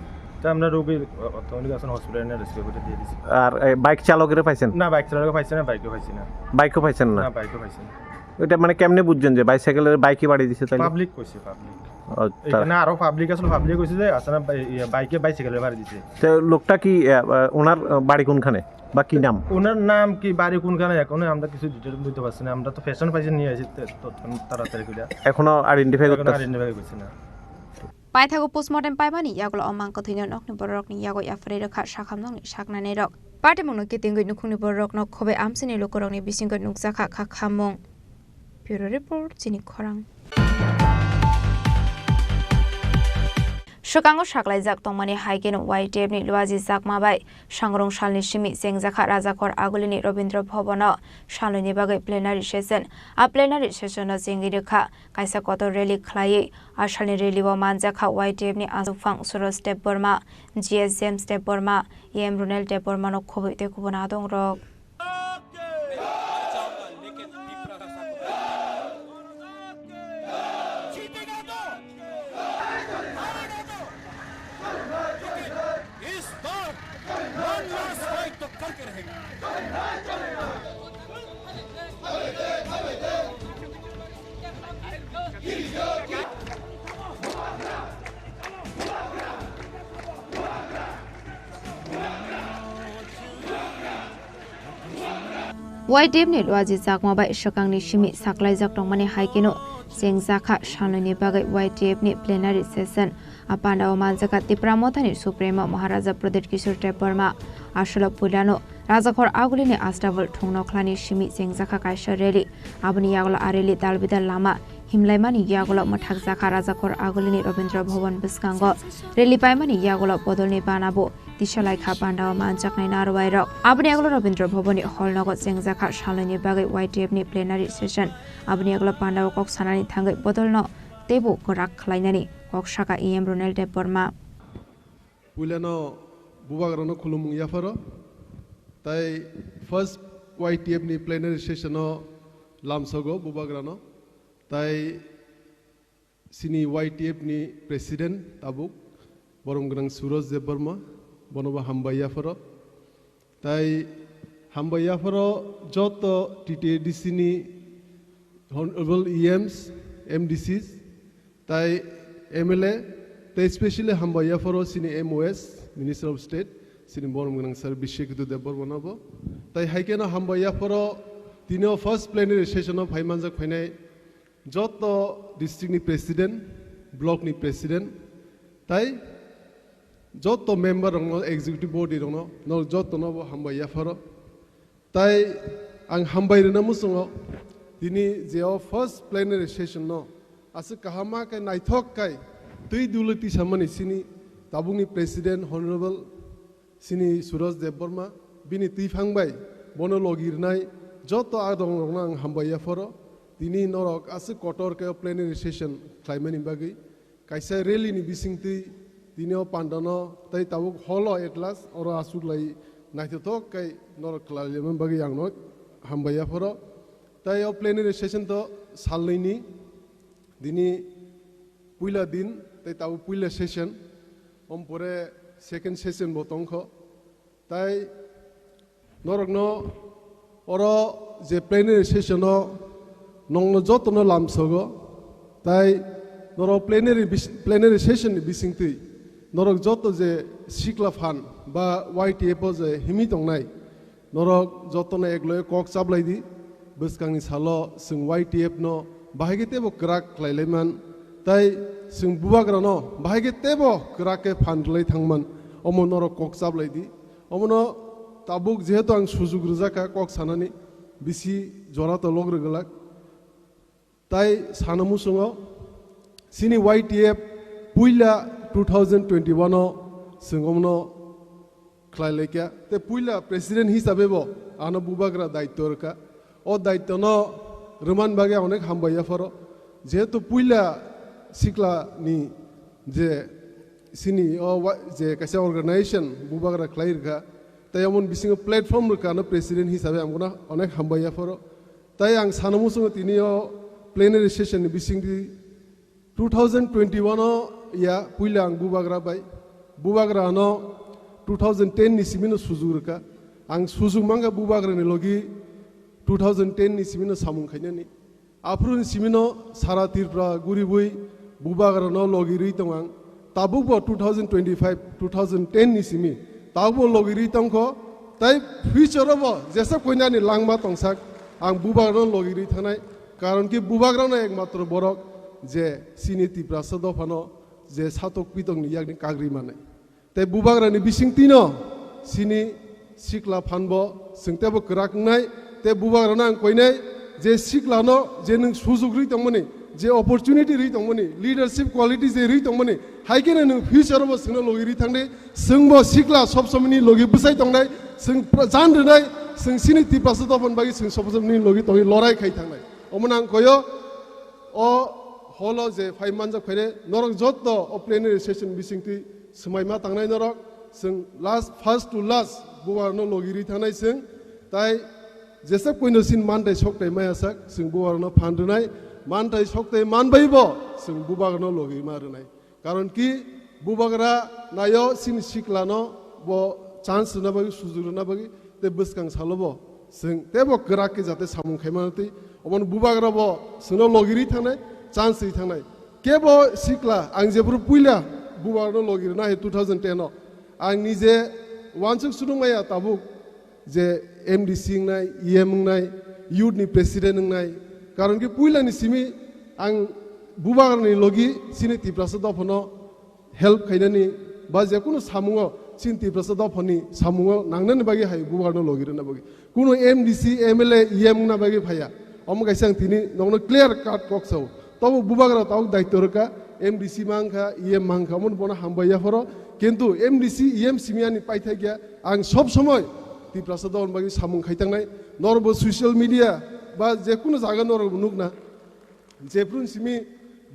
তো আমরা রোগী অ-, অত্যাধুনিক আসন হসপিটালে নিয়ে রেস্কিউ করে দিয়ে দিছি। আর এই বাইক চালকেরও পাইছেন? না, বাইক চালকও পাইছে না, বাইকও পাইছে না। বাইকও পাইছেন না? না, বাইকও পাইছে না। এটা মানে কেমনে বুঝছেন যে বাইসাইকেলের বাইকে বাড়ি দিছে তাহলে? পাবলিক কইছে, পাবলিক। ও, তারা এখানে আরো পাবলিক আসলে, পাবলিক কইছে যে আসলে বাই-, ইয়ে, বাইকে বাইসাইকেলে বাড়ি দিছে। তো লোকটা কি, আহ, আহ, ওনার, আহ, বাড়ি কোনখানে বা কি নাম? ওনার নাম কি, বাড়ি কোনখানে এখনো আমরা কিছু ডিটেইলস বুঝতে পারছি না। আমরা তো পেশেন্ট পাইছি নিয়ে আসি তে-, তৎক্ষণ তাড়াতাড়ি করে। এখনো আইডেন্টিফাই এখনো করতে আইডেন্টিফাই করছি না। Paithago postmortem paimani yagulo o mang kwthwino nokni bororokni yago yapharwi rwkha sakhamnokni saknainairok. Patimungno kitingwi nukhungni bororokno khobai amchaini lukurokni bisingo nukjakha kha khammung. Bureau Report, Chini Khorang. Swkango saklaijak tongmani hai kheno Y T F ni Luaji Chakma bai sangrong salni simi chengjakha Rajakhor Agulini Rabindra Bhavan o salnwini bagwi plenary session. A plenary session o chengwi rwkha kaisa kotor rally khlaiwi. A salni rally o manjakha Y T F ni aswkphang Suraj Debbarma, G S James Debbarma, E M Ronel Debbarma no khobwi tei kubun adongrok. इस बार one last fight तो करके रहेंगे। Y T F ni Luaji Chakma bai swkangni simi saklaijak tongmani hai kheno chengjakha salnwini bagwi Y T F ni plenary session. A pandao manjakha Tipra Mothani Supremo Maharaja Pradyut Kishore Debbarma. Asolo puilano Rajakhor Agulini Astabul thongno khlani simi chengjakha kaisa rally. Aboni yagulo a rally dalbidal lama himlaimani yagulo mwthakjakha Rajakhor Agulini Rabindra Bhavan bwskango. Rally paimani yagulo bodolni banabo tisalaikha pandao manjaknai narwai rok. Aboni yagulo Rabindra Bhavanni hall nogo chengjakha salnwini bagwi Y T F ni plenary session. Aboni yagulo pandao kok sanani thangwi bodolno teibo kwrak khlainani kok saka E M Ronel Debbarma. Puilano bubagrano khulumung yapharo. Tai first Y T F ni plenary session o lamsogo bubagrano. Tai sini Y T F ni president tabuk borom gwnang Suraj Debbarma, bonobo hambai yapharo. Tai hambai yapharo joto T T A D C ni honorable E Ms, M D Cs, tai M L A, tai specially hambai yapharo sini M O S, Minister of State, sini borom gwnang sir Bishektu Debbarma no bo. Tai haikeno hambai yapharo tini o first plenary session o phai manjak phainai joto district ni president, block ni president, tai joto member rokno, executive body rokno, no joto no bo hambai yapharo. Tai ang hambai rwna muchungo, tini je o first plenary session no aswk kaham ma khe naithok khai twi dulwi tisamani sini tabukni president honorable sini Suraj Debbarma, bini twiphang bai bono logi rwnai joto adong rokno ang hambai yapharo. Tini norok aswk kotor khe o plenary session khlaimani bagwi kaisa rally ni bisingtwi tini o pandano tei tabuk hall o at last oro aswk lai naithothok khe norok khlailaimani bagwi ang no hambai yapharo. Tai o plenary session to salnwini, dini puila din tei tabuk puila session, ompore second session bo tongkho. Tai norokno oro je plenary session o nongno jotono lamsogo, tai norok plenary bis-, plenary session ni bisingtwi norok joto je sikla phan ba Y T F o je himwi tongnai, norok jotono ekloge kok chaplai di, bwskangni salo chwng Y T F no bahai khe teibo kwrak khlailaiman, tai chwng bubagrano bahai khe teibo kwrak khe phan rwlai thangman, omo norok kok chaplai di. Omono tabuk jehetu ang sujuk rwjak kha kok sanani, bisi jora tolok rwgwlak. Tai sana muchungo, chini Y T F puila two thousand twenty-one o chwng omono khlai laikha. Tei puila president hisabe bo ano bubagra daityo rwkha. O daityo no rwman bagwi ang onek hambai yapharo. Jehetu puila sikla ni je sini o wa-, je kaisa organization bubagra khlai rwkha, tei omo bisingo platform rwkha ano president hisabe ang bono onek hambai yapharo. Tai ang sana muchungo tini o plenary session ni bisingtwi two thousand twenty-one o ya puila ang bubagra bai Bubagra no two thousand ten ni simi no sujuk rwkha. Ang sujuk mankha Bubagra ni logi two thousand ten ni simi no samung khainani. Aphuru ni simi no sara Tripura guribui Bubagra no logi rwi tong ang. Tabuk bo two thousand twenty-five, two thousand ten ni simi tabuk bo logi rwi tongkho. Tai future o bo jesa koinani langma tongsak ang Bubagra no logi rwi thangnai. Karon ki Bubagra no ekmatro borok je sini Tiprasa dopha no je satok pitok ni yakni kagri manai. Tei Bubagrani bisingtwino sini sikla phanbo chwng teibo kwrak wngnai, tei Bubagrano ang koinai je siklano je nwng sujuk rwi tongmani, je opportunity rwi tongmani, leadership quality je rwi tongmani, hai kheno nwng future-o bo chwngno logi rwi thangdi, chwngbo sikla sob somoini logi bwsai tongnai, chwng pra-, jan rwnai, chwng sini Tiprasa dophani bagwi chwng sob somoini logi tongwi lorai khai thangnai. Omono ang koyo, o holo je phai manjak phaire, norok jotto o plenary session bisingtwi swmai ma tangnai norok, chwng last, first to last, Bubagrano logi rwi thangnai chwng, tai jesa koino sin mantai soktai maya sak, chwng Bubagrano phan rwnai, mantai soktai manbai bo chwng Bubagrano logi ma rwnai. Karon ki Bubagra nayo sini siklano bo chance rwna bagwi, sujug rwna bagwi, tei bwskang salo bo chwng teibo kwrak khe jate samung khaimano twi, obono Bubagra bo chwngno logi rwi thangnai, chance rwi thangnai. Kebo sikla, ang jephuru puila Bubagrano logi rwna hai two thousand ten o, ang nije uansuk sunung maya tabuk je M D C wngnai, E M wngnai, youth ni president wngnai. Karon ki puila ni simi ang Bubagra ni logi sini Tiprasa dophano help khainani ba je kunu samungo chini Tiprasa dophani samungo nangnani bagwi hai Bubagrano logi rwna bagwi. Kunu M D C, M L A, E M wngna bagwi phaiya. Omo kaisa ang tini nokno clear cut kok sao. Tobo Bubagra tabuk daityo rwkha, M D C mankha, E M mankha, omo bono hambai yaphoro. Kintu M D C, E M simi ani paithakya, ang sob somoi Tiprasa dophani bagwi samung khaitangnai. Norbo social media ba je kunu jaga norbo nukna. Jephru simi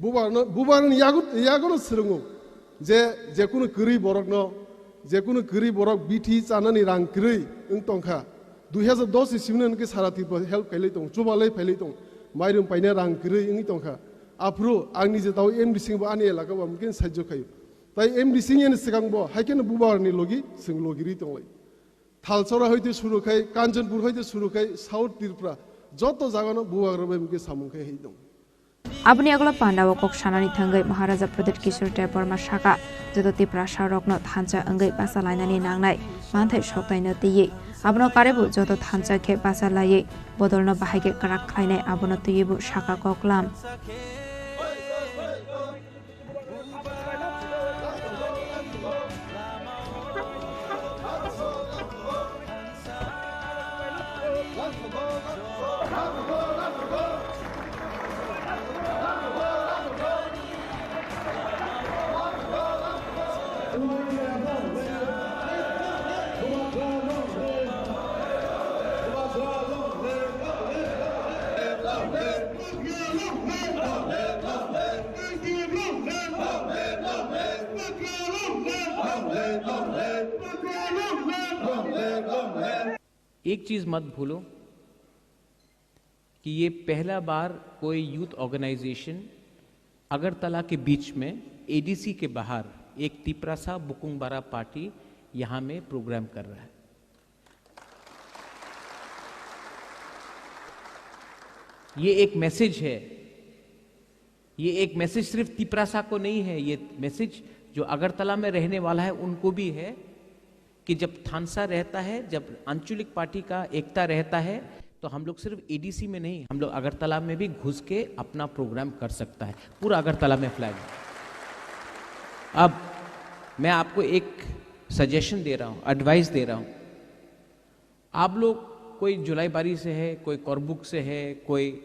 Bubagrano, Bubagrani yago, yagono swrwngo je, jekunu kwrwi borokno, jekunu kwrwi borok bithi chanani rang kwrwi wng tongkha. Dui hazar dos ni simi no hwnkhe sara Tripura help khailai tong, chubalai phailai tong, mairum paina rang kwrwi wngwi tongkha. Aphuru ang nije tao M D C bo ani elaka bo amkhe sajjo khaio. Tai M D C ni ani swkang bo hai kheno Bubagrani logi, chwng logi rwi tonglai. Thalchora hoite suru khai, Kanchanpur hoite suru khai, South Tripura, joto jagano Bubagra bai mungke samung khai hai tong. Aboni agolo pandao kok sanani thangwi Maharaja Pradyut Kishore Debbarma saka, joto Tiprasa rokno thansa wngwi basa lainani nangnai manthai soktaino twiwi. Abono karebo joto thansa khe basa laiwi bodolno bahai khe kwrak khlainai abono twiwi bo saka koklam. एक चीज मत भूलो कि ये पहला बार कोई youth organisation Agartala के बीच में, एडीसी के बाहर, एक तिप्रासा बुकुंगबारा पार्टी यहाँ में प्रोग्राम कर रहा है। ये एक मैसेज है। ये एक मैसेज सिर्फ तिप्रासा को नहीं है, ये मैसेज जो अगरतला में रहने वाला है उनको भी है कि जब थानसा रहता है, जब आंचलिक पार्टी का एकता रहता है, तो हम लोग सिर्फ एडीसी में नहीं, हम लोग अगरतला में भी घुस के अपना प्रोग्राम कर सकता है। पूरा अगरतला में फ्लैग है। अब मैं आपको एक सजेशन दे रहा हूँ, एडवाइस दे रहा हूँ। आप लोग कोई जुलाईबारी से है, कोई करबुक से है, कोई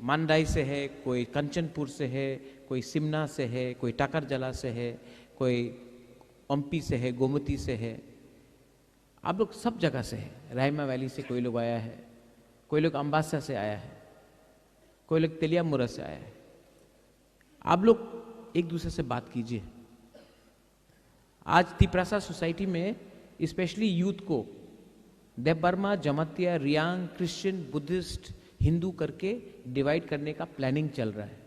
मांडाई से है, कोई कंचनपुर से है, कोई सिमना से है, कोई टाकरजला से है, कोई ओम्पी से है, गोमती से है। आप लोग सब जगह से है। रायमा वैली से कोई लोग आया है, कोई लोग अम्बासा से आया है, कोई लोग तेलियामुरा से आया है। आप लोग एक दूसरे से बात कीजिए। आज तिप्रासा सोसाइटी में स्पेशली यूथ को देबबर्मा, जमातिया, रियांग, क्रिश्चियन, बुद्धिस्ट, हिंदू करके डिवाइड करने का प्लानिंग चल रहा है।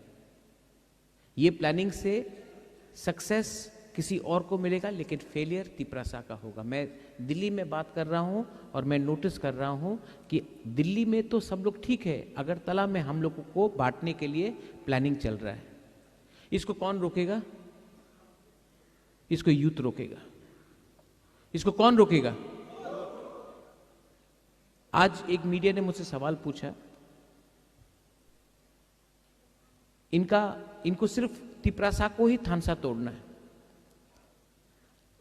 ये प्लानिंग से सक्सेस किसी और को मिलेगा, लेकिन फेलियर तिपरासा का होगा। मैं दिल्ली में बात कर रहा हूं और मैं नोटिस कर रहा हूं कि दिल्ली में तो सब लोग ठीक है, अगरतला में हम लोगों को बांटने के लिए प्लानिंग चल रहा है। इसको कौन रोकेगा? इसको यूथ रोकेगा। इसको कौन रोकेगा? आज एक मीडिया ने मुझसे सवाल पूछा, इनका इनको सिर्फ तिपरासा को ही थानसा तोड़ना है।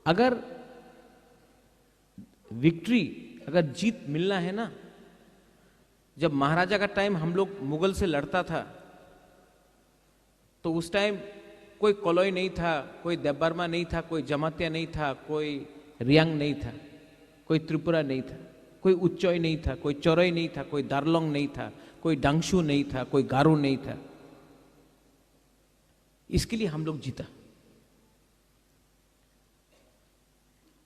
अगर विक्ट्री, अगर जीत मिलना है ना, जब महाराजा का टाइम हम लोग मुगल से लड़ता था, तो उस टाइम कोई कलई नहीं था, कोई देबबर्मा नहीं था, कोई जमातिया नहीं था, कोई रियांग नहीं था, कोई त्रिपुरा नहीं था, कोई उच्चय नहीं था, कोई चरई नहीं था, कोई दारलोंग नहीं था, कोई डांगशु नहीं था, कोई गारो नहीं था। इसके लिए हम लोग जीता।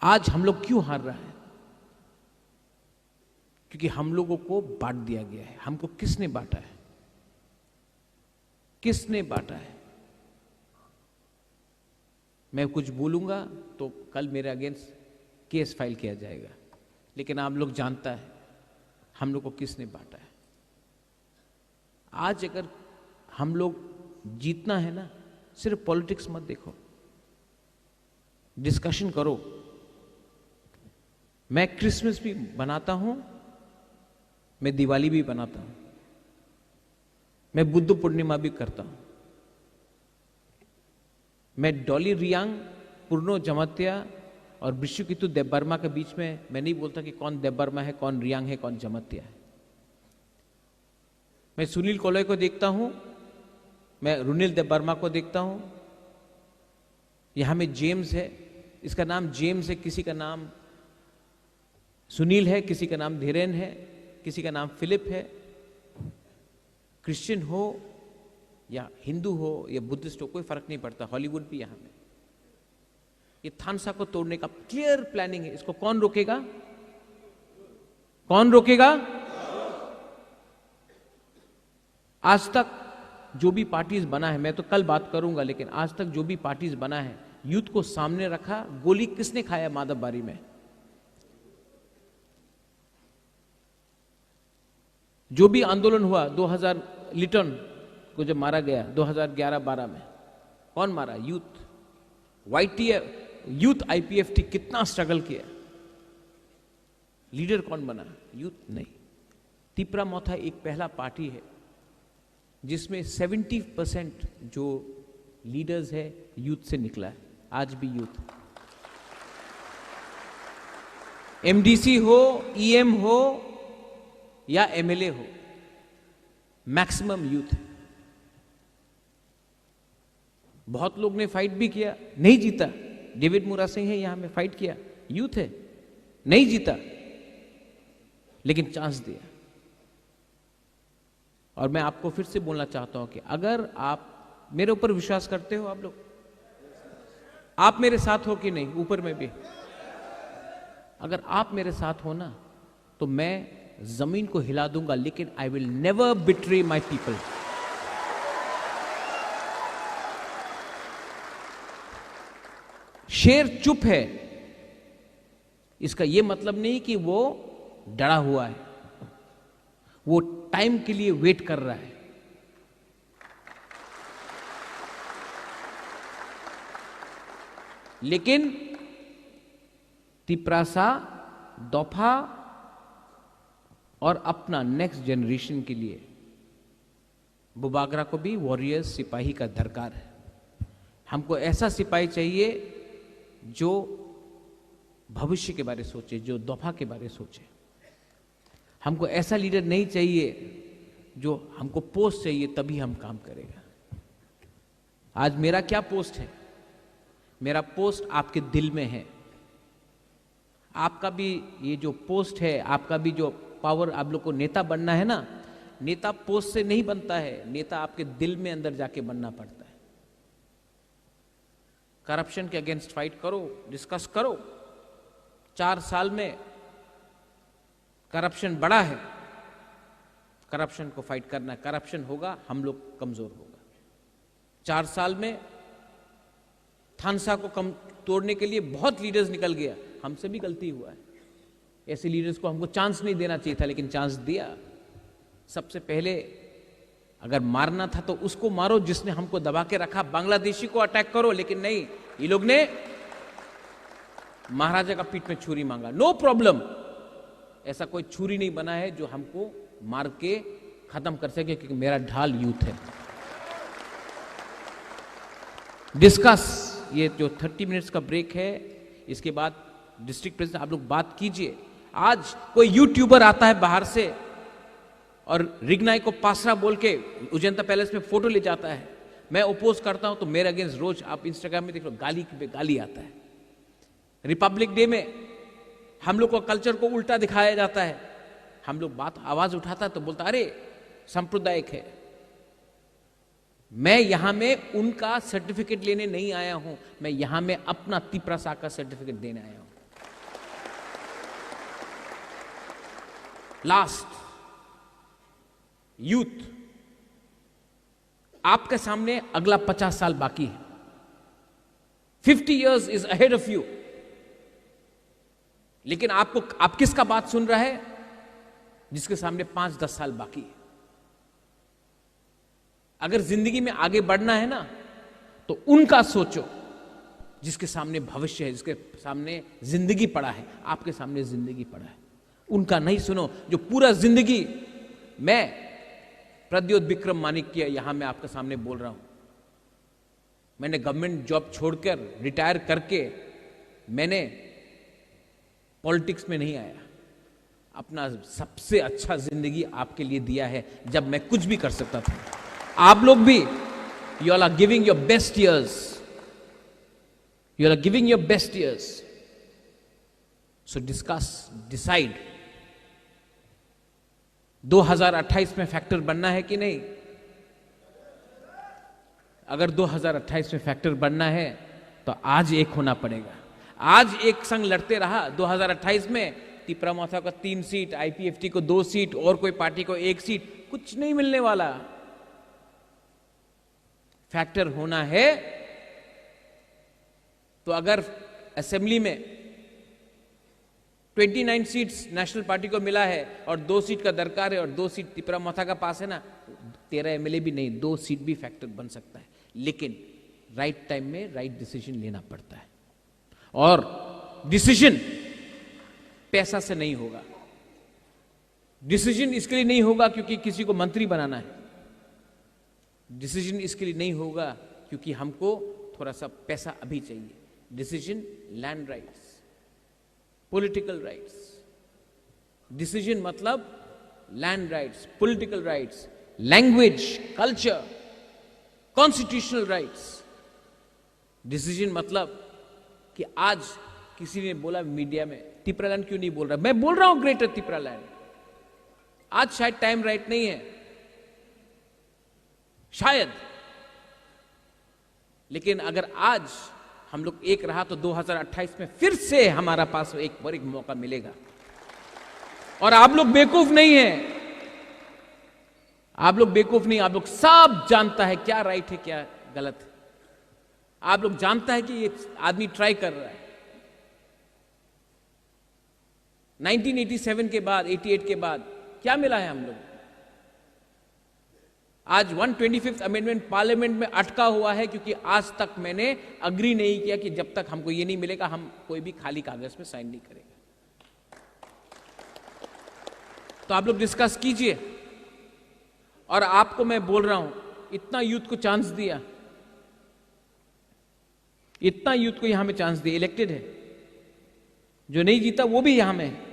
आज हम लोग क्यों हार रहा है? क्योंकि हम लोगों को बांट दिया गया है। हमको किसने बांटा है? किसने बांटा है? मैं कुछ बोलूंगा तो कल मेरे अगेंस्ट केस फाइल किया जाएगा, लेकिन आप लोग जानता है हम लोग को किसने बांटा है। आज अगर हम लोग जीतना है ना, सिर्फ पॉलिटिक्स मत देखो, डिस्कशन करो। मैं क्रिसमस भी मनाता हूं, मैं दिवाली भी मनाता हूं, मैं बुद्ध पूर्णिमा भी करता हूं। मैं डॉली रियांग, पूर्णो जमातिया और बिश्वकितु देबबर्मा के बीच में मैं नहीं बोलता कि कौन देबबर्मा है, कौन रियांग है, कौन जमातिया है। मैं सुनील कोलोई को देखता हूं, मैं रुनिल देबबर्मा को देखता हूं। यहां में जेम्स है, इसका नाम जेम्स है, किसी का नाम सुनील है, किसी का नाम धीरेन है, किसी का नाम फिलिप है। क्रिश्चियन हो या हिंदू हो या बुद्धिस्ट हो, कोई फर्क नहीं पड़ता। हॉलीवुड भी यहां में, ये थानसा को तोड़ने का क्लियर प्लानिंग है। इसको कौन रोकेगा? कौन रोकेगा? आज तक जो भी पार्टीज बना है, मैं तो कल बात करूंगा, लेकिन आज तक जो भी पार्टीज बना है, यूथ को सामने रखा। गोली किसने खाया माधव बारी में? जो भी आंदोलन हुआ दो हज़ार, लिटन को जब मारा गया दो हज़ार ग्यारह बारह में, कौन मारा? यूथ। वाईटीएफ, यूथ आईपीएफटी कितना स्ट्रगल किया। लीडर कौन बना? यूथ नहीं। तिपरा मोथा एक पहला पार्टी है जिसमें सेवेंटी परसेंट जो लीडर्स है, यूथ से निकला है। आज भी यूथ, एमडीसी हो, ईएम हो या एमएलए हो, मैक्सिमम यूथ। बहुत लोग ने फाइट भी किया, नहीं जीता। डेविड मुरा सिंह है, यहां में फाइट किया, यूथ है, नहीं जीता, लेकिन चांस दिया। और मैं आपको फिर से बोलना चाहता हूं कि अगर आप मेरे ऊपर विश्वास करते हो, आप लोग, आप मेरे साथ हो कि नहीं? ऊपर में भी, अगर आप मेरे साथ हो ना, तो मैं जमीन को हिला दूंगा, लेकिन I will never betray my people। शेर चुप है, इसका यह मतलब नहीं कि वो डरा हुआ है, वो टाइम के लिए वेट कर रहा है। लेकिन तिपरासा, दोफा और अपना नेक्स्ट जनरेशन के लिए बुबागरा को भी वॉरियर्स, सिपाही का दरकार है। हमको ऐसा सिपाही चाहिए जो भविष्य के बारे सोचे, जो दोफा के बारे सोचे। हमको ऐसा लीडर नहीं चाहिए जो हमको पोस्ट चाहिए तभी हम काम करेगा। आज मेरा क्या पोस्ट है? मेरा पोस्ट आपके दिल में है। आपका भी ये जो पोस्ट है, आपका भी जो पावर, आप लोग को नेता बनना है ना, नेता पोस्ट से नहीं बनता है, नेता आपके दिल में अंदर जाके बनना पड़ता है। करप्शन के अगेंस्ट फाइट करो, डिस्कस करो। चार साल में करप्शन बढ़ा है, करप्शन को फाइट करना है। करप्शन होगा, हम लोग कमजोर होगा। चार साल में थानसा को कम तोड़ने के लिए बहुत लीडर्स निकल गया। हमसे भी गलती हुआ है। ऐसे लीडर्स को हमको चांस नहीं देना चाहिए था, लेकिन चांस दिया। सबसे पहले अगर मारना था तो उसको मारो जिसने हमको दबा के रखा, बांग्लादेशी को अटैक करो। लेकिन नहीं, ये लोग ने महाराजा का पीठ में छुरी मांगा। No problem. ऐसा कोई छुरी नहीं बना है जो हमको मार के खत्म कर सके, क्योंकि मेरा ढाल यूथ है। डिस्कस, ये जो थर्टी मिनट्स का ब्रेक है, इसके बाद डिस्ट्रिक्ट प्रेसिडेंट आप लोग बात कीजिए। आज कोई यूट्यूबर आता है बाहर से और रिगनाई को पासरा बोल के उजेंता पैलेस में फोटो ले जाता है, मैं अपोज करता हूं, तो मेरे अगेंस्ट रोज आप इंस्टाग्राम में देख लो, गाली पे गाली आता है। रिपब्लिक डे में हम लोग को कल्चर को उल्टा दिखाया जाता है। हम लोग बात, आवाज उठाता है तो बोलता, अरे, सांप्रदायिक है। मैं यहां में उनका सर्टिफिकेट लेने नहीं आया हूं, मैं यहां में अपना तिपरासा का सर्टिफिकेट देने आया हूं। लास्ट, यूथ, आपके सामने अगला पचास साल बाकी है। Fifty years is ahead of you. लेकिन आपको, आप किसका बात सुन रहा है? जिसके सामने पांच दस साल बाकी है। अगर जिंदगी में आगे बढ़ना है ना, तो उनका सोचो जिसके सामने भविष्य है, जिसके सामने जिंदगी पड़ा है। आपके सामने जिंदगी पड़ा है, उनका नहीं सुनो। जो पूरा जिंदगी, मैं प्रद्योत विक्रम मानिक्य यहां मैं आपके सामने बोल रहा हूं, मैंने गवर्नमेंट जॉब छोड़कर, रिटायर करके मैंने पॉलिटिक्स में नहीं आया। अपना सबसे अच्छा जिंदगी आपके लिए दिया है, जब मैं कुछ भी कर सकता था। आप लोग भी, you all are giving your best years, you all are giving your best years. So discuss, decide. दो हज़ार अट्ठाईस में फैक्टर बनना है कि नहीं? अगर दो हज़ार अट्ठाईस में फैक्टर बनना है, तो आज एक होना पड़ेगा। आज एक संग लड़ते रहा, दो हज़ार अट्ठाईस में तिपरा मोर्चा को तीन सीट, आईपीएफटी को दो सीट और कोई पार्टी को एक सीट, कुछ नहीं मिलने वाला। फैक्टर होना है, तो अगर असेंबली में twenty nine seats national party को मिला है और दो सीट का दरकार है और दो सीट तिपरा मोर्चा का पास है ना, तेरह एमएलए भी नहीं, दो सीट भी फैक्टर बन सकता है। लेकिन राइट टाइम में राइट डिसीजन लेना पड़ता है। और डिसीजन पैसा से नहीं होगा। डिसीजन इसके लिए नहीं होगा क्योंकि किसी को मंत्री बनाना है। डिसीजन इसके लिए नहीं होगा क्योंकि हमको थोड़ा सा पैसा अभी चाहिए। Decision land rights, political rights. Decision मतलब land rights, political rights, language, culture, constitutional rights. Decision मतलब कि आज किसी ने बोला मीडिया में, "तिपरालैंड क्यों नहीं बोल रहा?" मैं बोल रहा हूं, ग्रेटर तिपरालैंड। आज शायद टाइम राइट नहीं है, शायद, लेकिन अगर आज हम लोग एक रहा, तो दो हज़ार अट्ठाईस में फिर से हमारा पास एक बार एक मौका मिलेगा। और आप लोग बेवकूफ नहीं है, आप लोग बेवकूफ नहीं, आप लोग सब जानता है क्या राइट है, क्या गलत है। आप लोग जानता है कि ये आदमी ट्राई कर रहा है। नाइनटीन एटी सेवन के बाद, एटी एट के बाद क्या मिला है हम लोग? आज one twenty fifth amendment parliament में अटका हुआ है क्योंकि आज तक मैंने अग्री नहीं किया कि जब तक हमको ये नहीं मिलेगा, हम कोई भी खाली कागज में साइन नहीं करेगा। तो आप लोग डिस्कस कीजिए। और आपको मैं बोल रहा हूं, इतना यूथ को चांस दिया, इतना यूथ को यहां में चांस दिया, इलेक्टेड है, जो नहीं जीता वो भी यहां में है।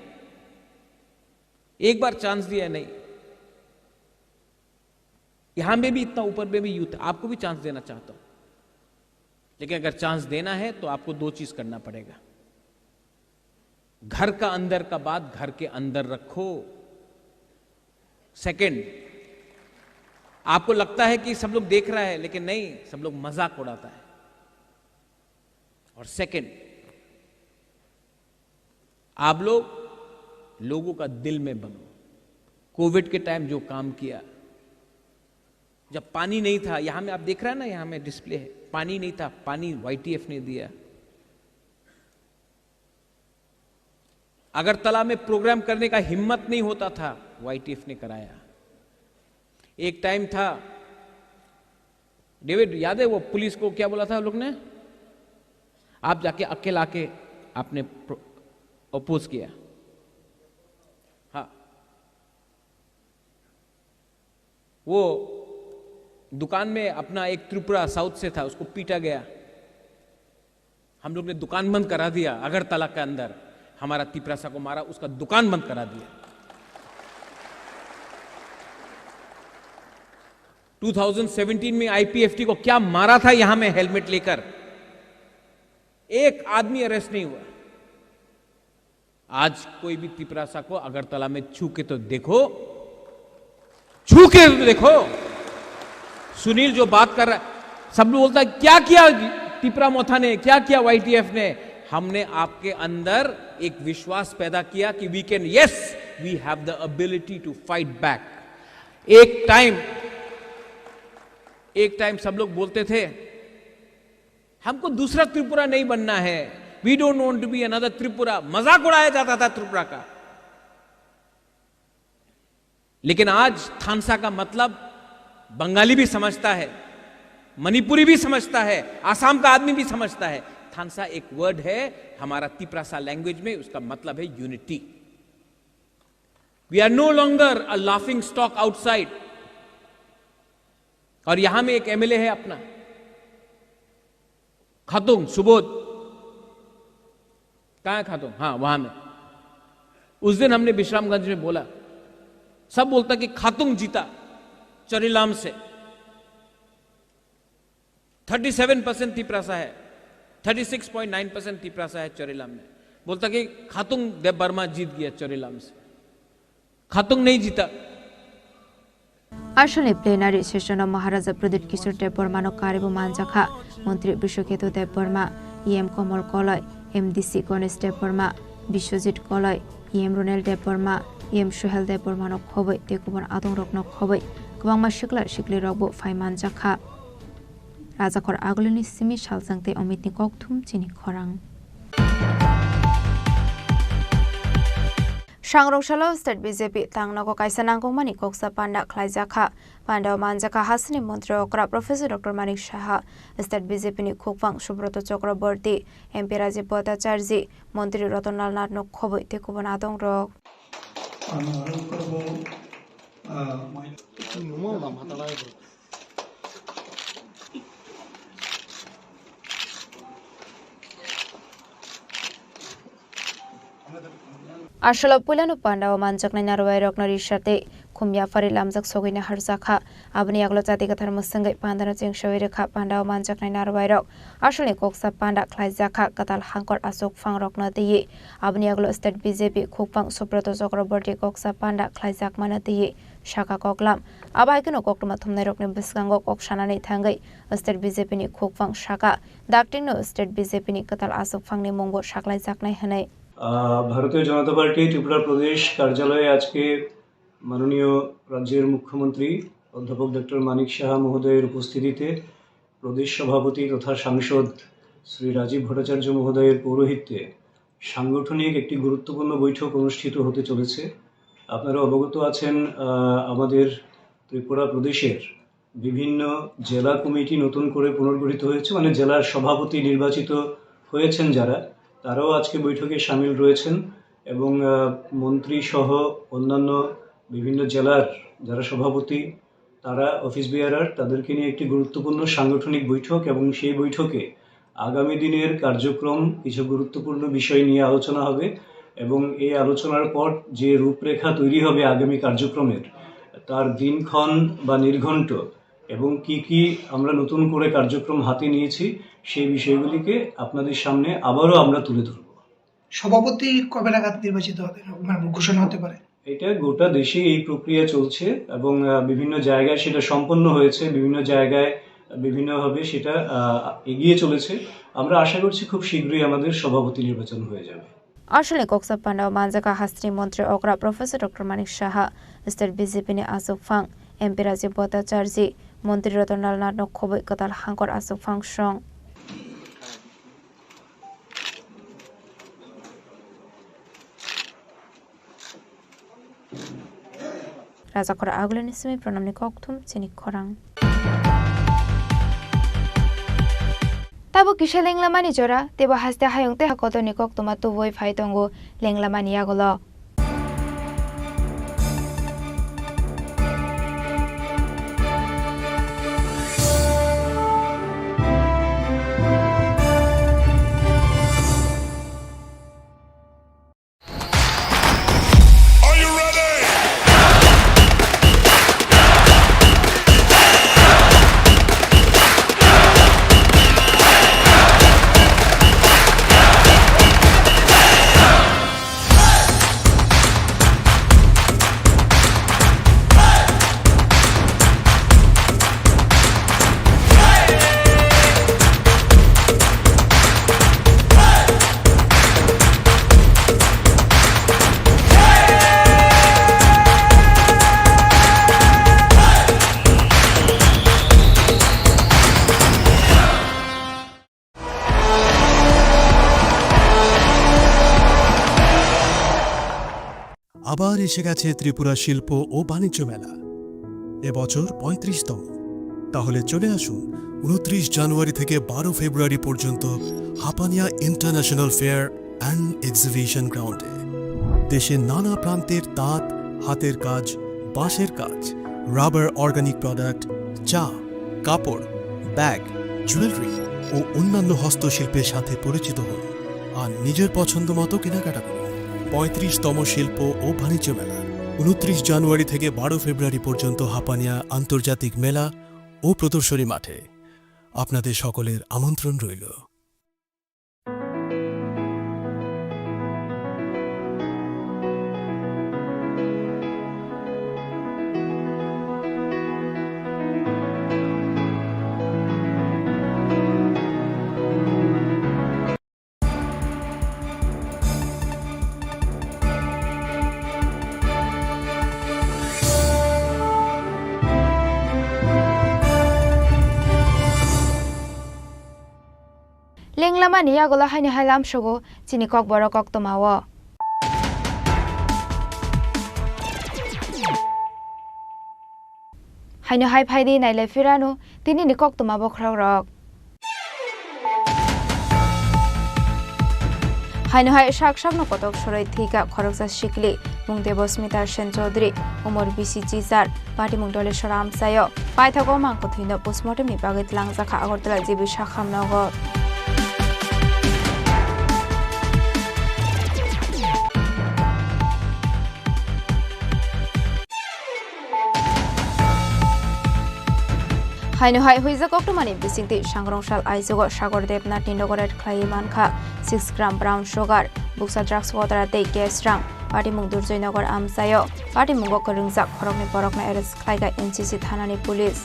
एक बार चांस दिया है, नहीं, यहां में भी इतना ऊपर में भी यूथ है, आपको भी चांस देना चाहता हूं। लेकिन अगर चांस देना है तो आपको दो चीज करना पड़ेगा। घर का अंदर का बात घर के अंदर रखो। सेकंड, आपको लगता है कि सब लोग देख रहा है, लेकिन नहीं, सब लोग मजाक उड़ाता है। और सेकंड, आप लोग लोगों का दिल में बनो। कोविड के टाइम जो काम किया, जब पानी नहीं था, यहाँ में आप देख रहे हैं ना, यहाँ में डिस्प्ले है, पानी नहीं था, पानी वाईटीएफ ने दिया। अगरतला में प्रोग्राम करने का हिम्मत नहीं होता था, वाईटीएफ ने कराया। एक टाइम था, डेविड, याद है वो पुलिस को क्या बोला था लोग ने? आप जाके अकेला के आपने अपोज किया। हाँ, वो दुकान में अपना एक त्रिपुरा साउथ से था, उसको पीटा गया। हम लोग ने दुकान बंद करा दिया अगरतला के अंदर। हमारा तिपरासा को मारा, उसका दुकान बंद करा दिया। ट्वेंटी सेवनटीन में आईपीएफटी को क्या मारा था यहां में हेलमेट लेकर, एक आदमी अरेस्ट नहीं हुआ। आज कोई भी तिपरासा को अगरतला में छू के तो देखो, छू के तो देखो। सुनील जो बात कर रहा है, सब लोग बोलता है, "क्या किया तिपरा मोथा ने, क्या किया वाईटीएफ ने?" हमने आपके अंदर एक विश्वास पैदा किया कि we can, yes, we have the ability to fight back. एक टाइम, एक टाइम सब लोग बोलते थे, "हमको दूसरा त्रिपुरा नहीं बनना है, we don't want to be another Tripura." मजाक उड़ाया जाता था त्रिपुरा का। लेकिन आज थानसा का मतलब बंगाली भी समझता है, मणिपुरी भी समझता है, आसाम का आदमी भी समझता है। थानसा एक वर्ड है हमारा तिपरासा लैंग्वेज में, उसका मतलब है unity. We are no longer a laughing stock outside। और यहां में एक एमएलए है अपना, खातुंग सुबोध। कहाँ है खातुंग? हाँ, वहां में। उस दिन हमने विश्रामगंज में बोला, सब बोलता कि खातुंग जीता चोरीलाम से। थर्टी सेवन परसेंट तिपरासा है, thirty six point nine percent Tiprasa है चोरीलाम में। बोलता कि खातुंग देव वर्मा जीत गया चोरीलाम से। खातुंग नहीं जीता। Asalni plenary session o Maharaja Pradyut Kishore Debbarma no karibo manjakha Montri Bishwaketu Debbarma, E M Komol Koloi, M D C Ganesh Debbarma, Biswajit Koloi, E M Ronel Debbarma, E M Suhel Debbarma no khoboi tei kubun adong rok no khoboi kwbangma sikla sikli rok bo phai manjakha. Rajakhor Agulini simi Salchang tei Omitni kokthum chini khorang. Sangrong salo state B J P tangnogo kaisa nangkukmani koksa panda khlaijakha. Pandao manjakha hasini montri okra Professor Doctor Manik Saha, state B J P ni khukphang Subroto Chakraborty, M P Rajiv Bhattacharjee, montri Ratan Lal Nath no khoboi tei kubun adong rok. Asolo puilano pandao manjaknai narwai rokno risa tei khum yaphari lamjak sogwini harjakha. Aboni yagulo chati kwthar mwswngwi pandano chengsawi rwkha. Pandao manjaknai narwai rok asolni koksa panda khlaijakha, kwtal hangkor achuk phang rokno twiwi. Aboni yagulo state B J P khukphang Subroto Chakraborty koksa panda khlaijakmano twiwi. Saka koklam. Abo hai kheno koktwma thumnairokni bwskango kok sanani thangwi state B J P ni khukphang saka, daktingno state B J P ni kwtal achukphangni mungbo saklaijaknai hwnwi. আহ, ভারতীয় জনতা পার্টি ত্রিপুরা প্রদেশ কার্যালয়ে আজকে মাননীয় রাজ্যের মুখ্যমন্ত্রী অধ্যাপক ডক্টর মানিক সাহা মহোদয়ের উপস্থিতিতে প্রদেশ সভাপতি তথা সাংসদ শ্রী রাজীব ভট্টাচার্য মহোদয়ের পৌরোহিত্যে সাংগঠনিক একটি গুরুত্বপূর্ণ বৈঠক অনুষ্ঠিত হতে চলেছে। আপনারা অবগত আছেন, আহ, আমাদের ত্রিপুরা প্রদেশের বিভিন্ন জেলা কমিটি নতুন করে পুনর্গঠিত হয়েছে, মানে জেলার সভাপতি নির্বাচিত হয়েছেন যারা, তারাও আজকে বৈঠকে সামিল রয়েছেন এবং, আহ, মন্ত্রী সহ অন্যান্য বিভিন্ন জেলার যারা সভাপতি, তারা অফিস বেয়ারার, তাদেরকে নিয়ে একটি গুরুত্বপূর্ণ সাংগঠনিক বৈঠক এবং সেই বৈঠকে আগামী দিনের কার্যক্রম, কিছু গুরুত্বপূর্ণ বিষয় নিয়ে আলোচনা হবে এবং এই আলোচনার পর যে রূপরেখা তৈরি হবে আগামী কার্যক্রমের, তার দিনক্ষণ বা নির্ঘণ্ট এবং কি কি আমরা নতুন করে কার্যক্রম হাতে নিয়েছি, সেই বিষয়গুলিকে আপনাদের সামনে আবারও আমরা তুলে ধরব। সভাপতি কবে নাগাদ নির্বাচিত হবে, মানে, ঘোষণা হতে পারে? এটা গোটা দেশে এই প্রক্রিয়া চলছে এবং, আহ, বিভিন্ন জায়গায় সেটা সম্পন্ন হয়েছে, বিভিন্ন জায়গায় বিভিন্নভাবে সেটা, আহ, এগিয়ে চলেছে। আমরা আশা করছি খুব শীঘ্রই আমাদের সভাপতি নির্বাচন হয়ে যাবে। Asolni koksa pandao manjaka hasteni montri okra Professor Doctor Manik Saha, state B J P ni achukphang, M P Rajiv Bhattacharjee, Montri Ratan Lal Nath no khobwi kwtal hangkor aswk phangsong. Rajakhor Agulini simi pranamni kokthum chini khorang. Tabuk kisa lenglamani jora, teibo haste hayung tei hakotorni koktwma tubui phai tongo lenglamani yagulo. আবার এসে গেছে ত্রিপুরা শিল্প ও বাণিজ্য মেলা, এবছর পঁয়ত্রিশতম। তাহলে চলে আসুন ঊনত্রিশ জানুয়ারি থেকে বারো ফেব্রুয়ারি পর্যন্ত Hapania international fair and exhibition গ্রাউন্ডে। দেশের নানা প্রান্তের তাঁত, হাতের কাজ, বাঁশের কাজ, রাবার অর্গানিক প্রোডাক্ট, চা, কাপড়, ব্যাগ, জুয়েলারি ও অন্যান্য হস্তশিল্পের সাথে পরিচিত হন আর নিজের পছন্দ মতো কেনাকাটা করুন। পঁয়ত্রিশতম শিল্প ও বাণিজ্য মেলা, ঊনত্রিশ জানুয়ারি থেকে বারো ফেব্রুয়ারি পর্যন্ত হাপানিয়া আন্তর্জাতিক মেলা ও প্রদর্শনী মাঠে। আপনাদের সকলের আমন্ত্রণ রইল। Lenglamani yagulo haino hai lamsogo chini kokborok koktwmao. Haino hai phaidi nailai phirano tinini koktwma bokhorokrok. Haino hai sak sakno kotok soroi thwikha khoroksa sikli, mung Debosmita Sen Chaudhary, umor bisi chichar, patimung Doleshwar amchaio. Paithago mangkwthwino postmortemni bagwi twlangjakha Agartala G B Sakham nogo. Haino hai huijak koktwmani bisingtwi sangrongsal aichugo Sagar Debnathni nogo raid khlaiwi mankha six gram brown sugar, buksa drugs kotora tei cash rang. Patimung Durjoy Nagar amchaio. Patimungo kwrwngjak khoroknwi borokno arrest khlaikha N C C thanani police.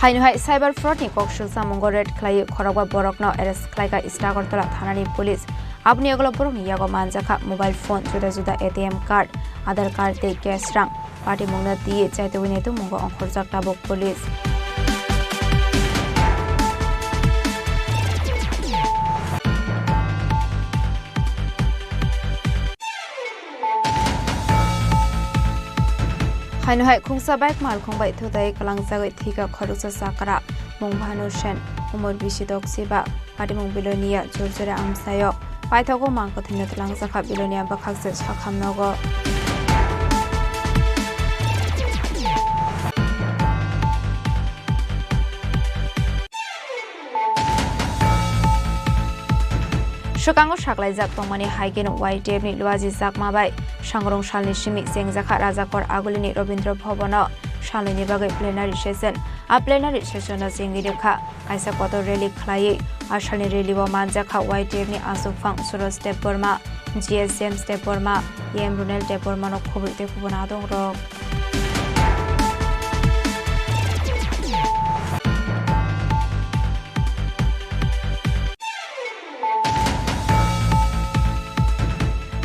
Haino hai cyber fraud ni kok suksamungo raid khlaiwi khorokba borokno arrest khlaikha East Agartala thanani police. Aboni yagulo borokni yago manjakha mobile phone, juda juda A T M card, Aadhaar card tei cash rang. Patimungno twiwi chaitugwi naitukmungo ongkhorjak tabuk police. Haino hai khungsa bike malkhung bai thutai kwlangjagwi thwikha khoroksa chakra, mung Bhanu Sen, umor bisi doksiba, patimung Bilonia, Churchuri amchaio. Paithago mangkwthwino twlangjakha Bilonia bwkhakse Sakham nogo. Swkango saklaijak tongmani hai kheno Y T F ni Luaji Chakma bai sangrong salni simi chengjakha Rajakor Agulini Robindra Bhobono salnwini bagwi plenary session. A plenary session no chengwi rwkha kaisa kotor rally khlaiwi. A salni rally o manjakha Y T F ni achukphang Suraj Debbarma, G S James Debbarma, A M Runel Debbarma no khobwi tei kubun adongrok.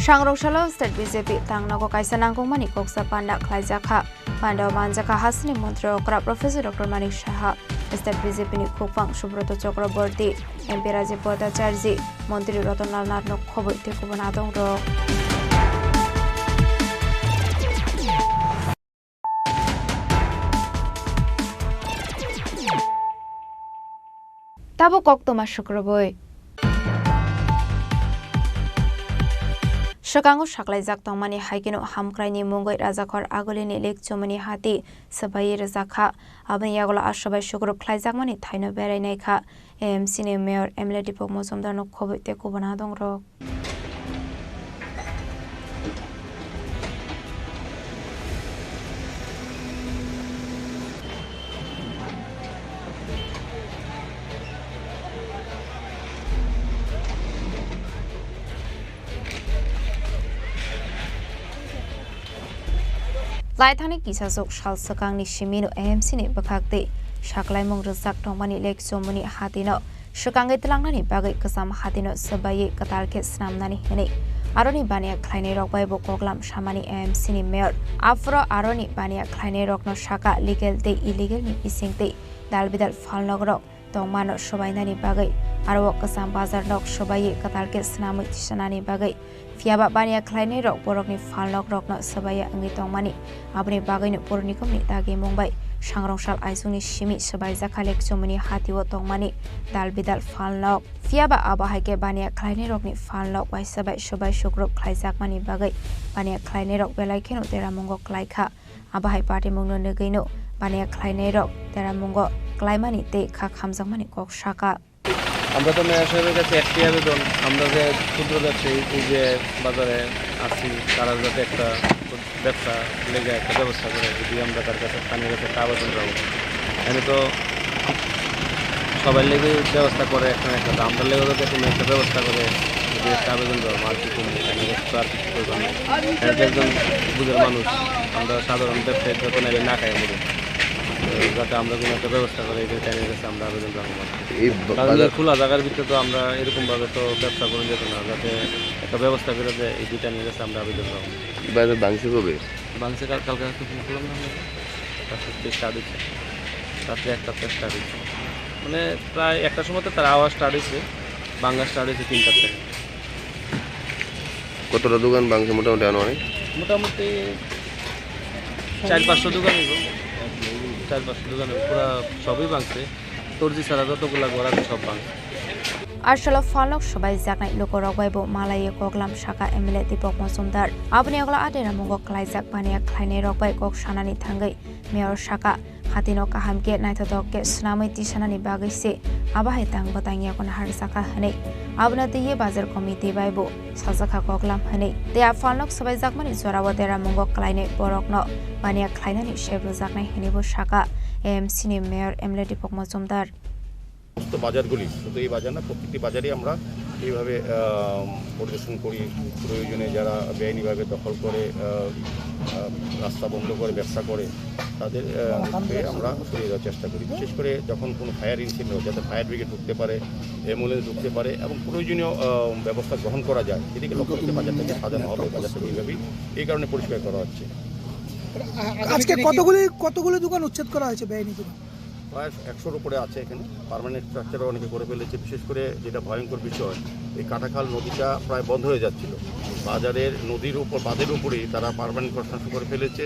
Sangrong salo state B J P tangnogo kaisa nangkukmani koksa panda khlaijakha. Panda o manjakha hasini montri okra Professor Doctor Manik Saha, state B J P ni khukphang Subroto Chakraborty, M P Rajiv Bhattacharjee, montri Ratan Lal Nath no khobwi tei kubun adong rok. Tabuk koktwma sukrubwi. Swkango saklaijak tongmani hai kheno hamkraini mungwi Rajakhor Agulini Lekchumuni hati swbaiwi rwjakha. Aboni yagulo aswbai sukrub khlaijakmani thaino berai naikha A M C ni mayor M L A Deepak Majumdar no khobwi tei kubun adong rok. Laithani kisasuk sal swkangni simino A M C ni bwkhak tei saklaimung rwjak tongmani Lekchumuni hatino swkangwi twlangnani bagwi kwcham hatino swbaiwi kwtal khe snamnani hwnwi aroni baniya khlainairok bai bo koklam samani A M C ni mayor. Aphuru aroni baniya khlainairokno saka legal tei illegal ni bising tei dalbidal phalnokrok tongmano swbainani bagwi, aro o kwcham bazar nok swbaiwi kwtal khe swnamwi tisanani bagwi. Phiyaba baniya khlainairok borokni phalnokrokno swbaiya wngwi tongmani, aboni bagwino Purnikumni dagimung bai sangrong sal aisukni simi swbaijakha Lekchumuni hatio tongmani dal bidal phalnok. Phiyaba abo hai khe baniya khlainairokni phalnok bai swbai swbai sukrub khlaijakmani bagwi baniya khlainairok belai kheno deramungo klaikha. Abo hai patimungno nugwino baniya khlainairok deramungo klaimani tei kha khamjakmani kok saka. আমরা তো মেয়র সাহেবের কাছে একটি আবেদন, আমরা যে ক্ষুদ্র ব্যবসায়ী, এই যে বাজারে আছি, তারা যাতে একটা ব্যবসা লেগে একটা ব্যবস্থা করে, যদি আমরা তার কাছে, স্থানীয় কাছে একটা আবেদন রাখবো। এনে তো সবার লেগে ব্যবস্থা করে একটা না একটা, তো আমরা লেগে যাতে কোনো একটা ব্যবস্থা করে, যদি একটা আবেদন রাখবো, আর কি করবো, এনে তো আর কিছু করবো না। এনে তো একজন বুঝের মানুষ, আমরা সাধারণ ব্যবসায়ী তো কোনো না খাই মরে। তো যাতে আমরা কোনো একটা ব্যবস্থা করে, এই যে স্থানীয় কাছে আমরা আবেদন রাখবো আর কি। এই বা-, কারণ এই বাজার খোলা জায়গার ভিতরে তো আমরা এরকম ভাবে তো ব্যবসা করা যেত না, যাতে একটা ব্যবস্থা করে দেয়, এই দুইটা নিয়ে গেছে আমরা আবেদন করবো। বাজার ভাঙছে কবে? ভাঙছে কাল, কালকে রাত্রে ফোন করলাম না আপনাকে? রাত্রে স্টার্ট হয়েছে, রাত্রে একটা স্টার্ট হয়েছে, মানে প্রায় একটার সময় তো তার আওয়াজ স্টার্ট হয়েছে, ভাঙা স্টার্ট হয়েছে তিনটার থেকে। কতটা দোকান ভাঙছে মোটামুটি আনুমানিক? মোটামুটি চার পাঁচশো দোকান হইব, চার পাঁচশো দোকান হইব, পুরা সবই ভাঙছে। দর্জি ছাড়া যতগুলা ঘর আছে সব ভাঙছে। Arsalo phalnok swbaijaknai lukurok bai bo malaiwi koklam saka M L A Deepak Majumdar. Aboni yagulo a deramungo klaijak baniya khlainairok bai kok sanani thangwi mayor saka, hatino kaham khe naithothok khe swnamwi tisanani bagwi se abo hai tang bwtang yago naharjakha hwnwi. Abono twiwi bazar committee bai bo sajakha koklam hwnwi. Tei a phalnok swbaijakmani jorao deramungo klainai borokno baniya khlainani sep rwjaknai hwnwi bo saka A M C ni mayor M L A Deepak Majumdar. সমস্ত বাজারগুলি, শুধু এই বাজার না, প্রত্যেকটি বাজারেই আমরা এইভাবে, আহ, পরিদর্শন করি। প্রয়োজনে যারা বেআইনিভাবে দখল করে, আহ, আহ, রাস্তা বন্ধ করে ব্যবসা করে, তাদের, আহ, আমরা সরিয়ে দেওয়ার চেষ্টা করি। বিশেষ করে যখন কোনো ফায়ার ইনসিডেন্ট হয়, যাতে ফায়ার ব্রিগেড ঢুকতে পারে, অ্যাম্বুলেন্স ঢুকতে পারে এবং প্রয়োজনীয়, আহ, ব্যবস্থা গ্রহণ করা যায়, সেদিকে লক্ষ্য রেখে বাজারটাকে সাজানো হবে। বাজারটাকে এইভাবেই, এই কারণে পরিষ্কার করা হচ্ছে। আজকে কতগুলি, কতগুলি দোকান উচ্ছেদ করা হয়েছে, বেআইনি দোকান? প্রায় একশোর উপরে আছে এখানে। পার্মানেন্ট স্ট্রাকচারও অনেকে করে ফেলেছে। বিশেষ করে যেটা ভয়ঙ্কর বিষয়, এই কাটাখাল নদীটা প্রায় বন্ধ হয়ে যাচ্ছিল। বাজারের নদীর উপর, বাঁধের উপরেই তারা পার্মানেন্ট কনস্ট্রাকশন করে ফেলেছে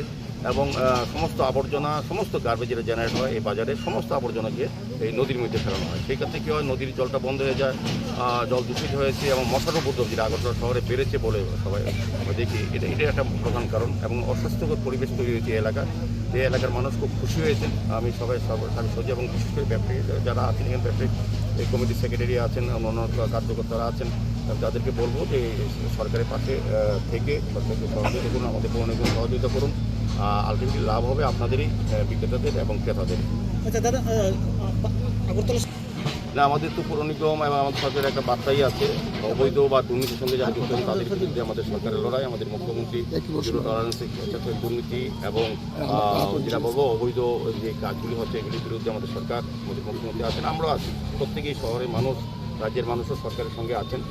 এবং, আহ, সমস্ত আবর্জনা, সমস্ত গার্বেজ যেটা জেনারেট হয় এই বাজারে, সমস্ত আবর্জনা গিয়ে এই নদীর মধ্যে ফেলানো হয়। সেই ক্ষেত্রে কী হয়, নদীর জলটা বন্ধ হয়ে যায়, আহ, জল দূষিত হয়েছে এবং মশার উপদ্রব যেটা আগরতলা শহরে বেড়েছে বলে সবাই আমরা দেখি। এটা, এটা একটা প্রধান কারণ এবং অস্বাস্থ্যকর পরিবেশ তৈরি হয়েছে এই এলাকায়। যে এলাকার মানুষ খুব খুশি হয়েছেন। আমি সবাই সব, আমি সহজে এবং বিশেষ করে ব্যবসায়ী যারা আছেন এখানে, ব্যবসায়ী এই কমিটির সেক্রেটারি আছেন, অন্যান্য কার্যকর্তারা আছেন, আমি তাদেরকে বলবো যে সরকারের পাশে, আহ, থেকে সরকারকে সহযোগিতা করুন, আমাদের পৌরনিগম সহযোগিতা করুন। আহ, আলটিমেটলি লাভ হবে আপনাদেরই, আহ, বিক্রেতাদের এবং ক্রেতাদের। আচ্ছা দাদা, আহ, আগরতলা না, আমাদের তো পৌরনিগম এবং আমাদের সরকারের একটা বার্তাই আছে, অবৈধ বা দুর্নীতির সঙ্গে যারা যুক্ত আছে তাদের বিরুদ্ধে আমাদের সরকারের লড়াই, আমাদের মুখ্যমন্ত্রী জিরো টলারেন্স, দুর্নীতি এবং, আহ, যেটা বলবো অবৈধ যে কাজগুলি হচ্ছে এগুলির বিরুদ্ধে আমাদের সরকার, আমাদের মুখ্যমন্ত্রী আছেন, আমরাও আছি। প্রত্যেকেই শহরের মানুষ, রাজ্যের মানুষও সরকারের সঙ্গে আছেন।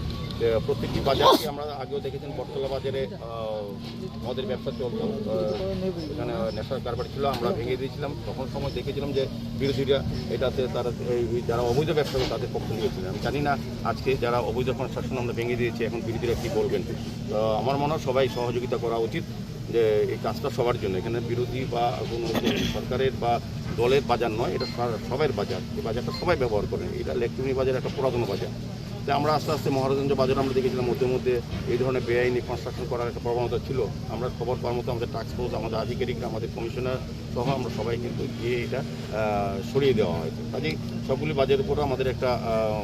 এ, প্রত্যেকটি বাজারকে আমরা আগেও দেখেছেন, বটতলা বাজারে, আহ, মদের ব্যবসা চলতো, আহ, এখানে নেশার কারবার ছিল, আমরা ভেঙে দিয়েছিলাম। তখন সময় দেখেছিলাম যে বিরোধীরা এটাতে তারা এই, এই যারা অবৈধ ব্যবসা করে তাদের পক্ষ নিয়েছিলেন। আমি জানি না আজকে যারা অবৈধ কনস্ট্রাকশন আমরা ভেঙে দিয়েছি, এখন বিরোধীরা কি বলবেন। তো আমার মনে হয় সবাই সহযোগিতা করা উচিত যে এই কাজটা সবার জন্য, এখানে বিরোধী বা কোনো সরকারের বা দলের বাজার নয়, এটা সা-, সবার বাজার। এই বাজারটা সবাই ব্যবহার করেন। এটা লেকটুনি বাজার একটা পুরাতন বাজার। তো আমরা আস্তে আস্তে মহারাজগঞ্জ বাজার আমরা দেখেছিলাম, মধ্যে মধ্যে এই ধরনের বেআইনি কনস্ট্রাকশন করার একটা প্রবণতা ছিল। আমরা খবর পাওয়ার মতো আমাদের টাস্ক ফোর্স, আমাদের আধিকারিকরা, আমাদের কমিশনার সহ আমরা সবাই কিন্তু গিয়ে এটা, আহ, সরিয়ে দেওয়া হয়েছে। কাজেই সবগুলি বাজারের উপরে আমাদের একটা, আহ,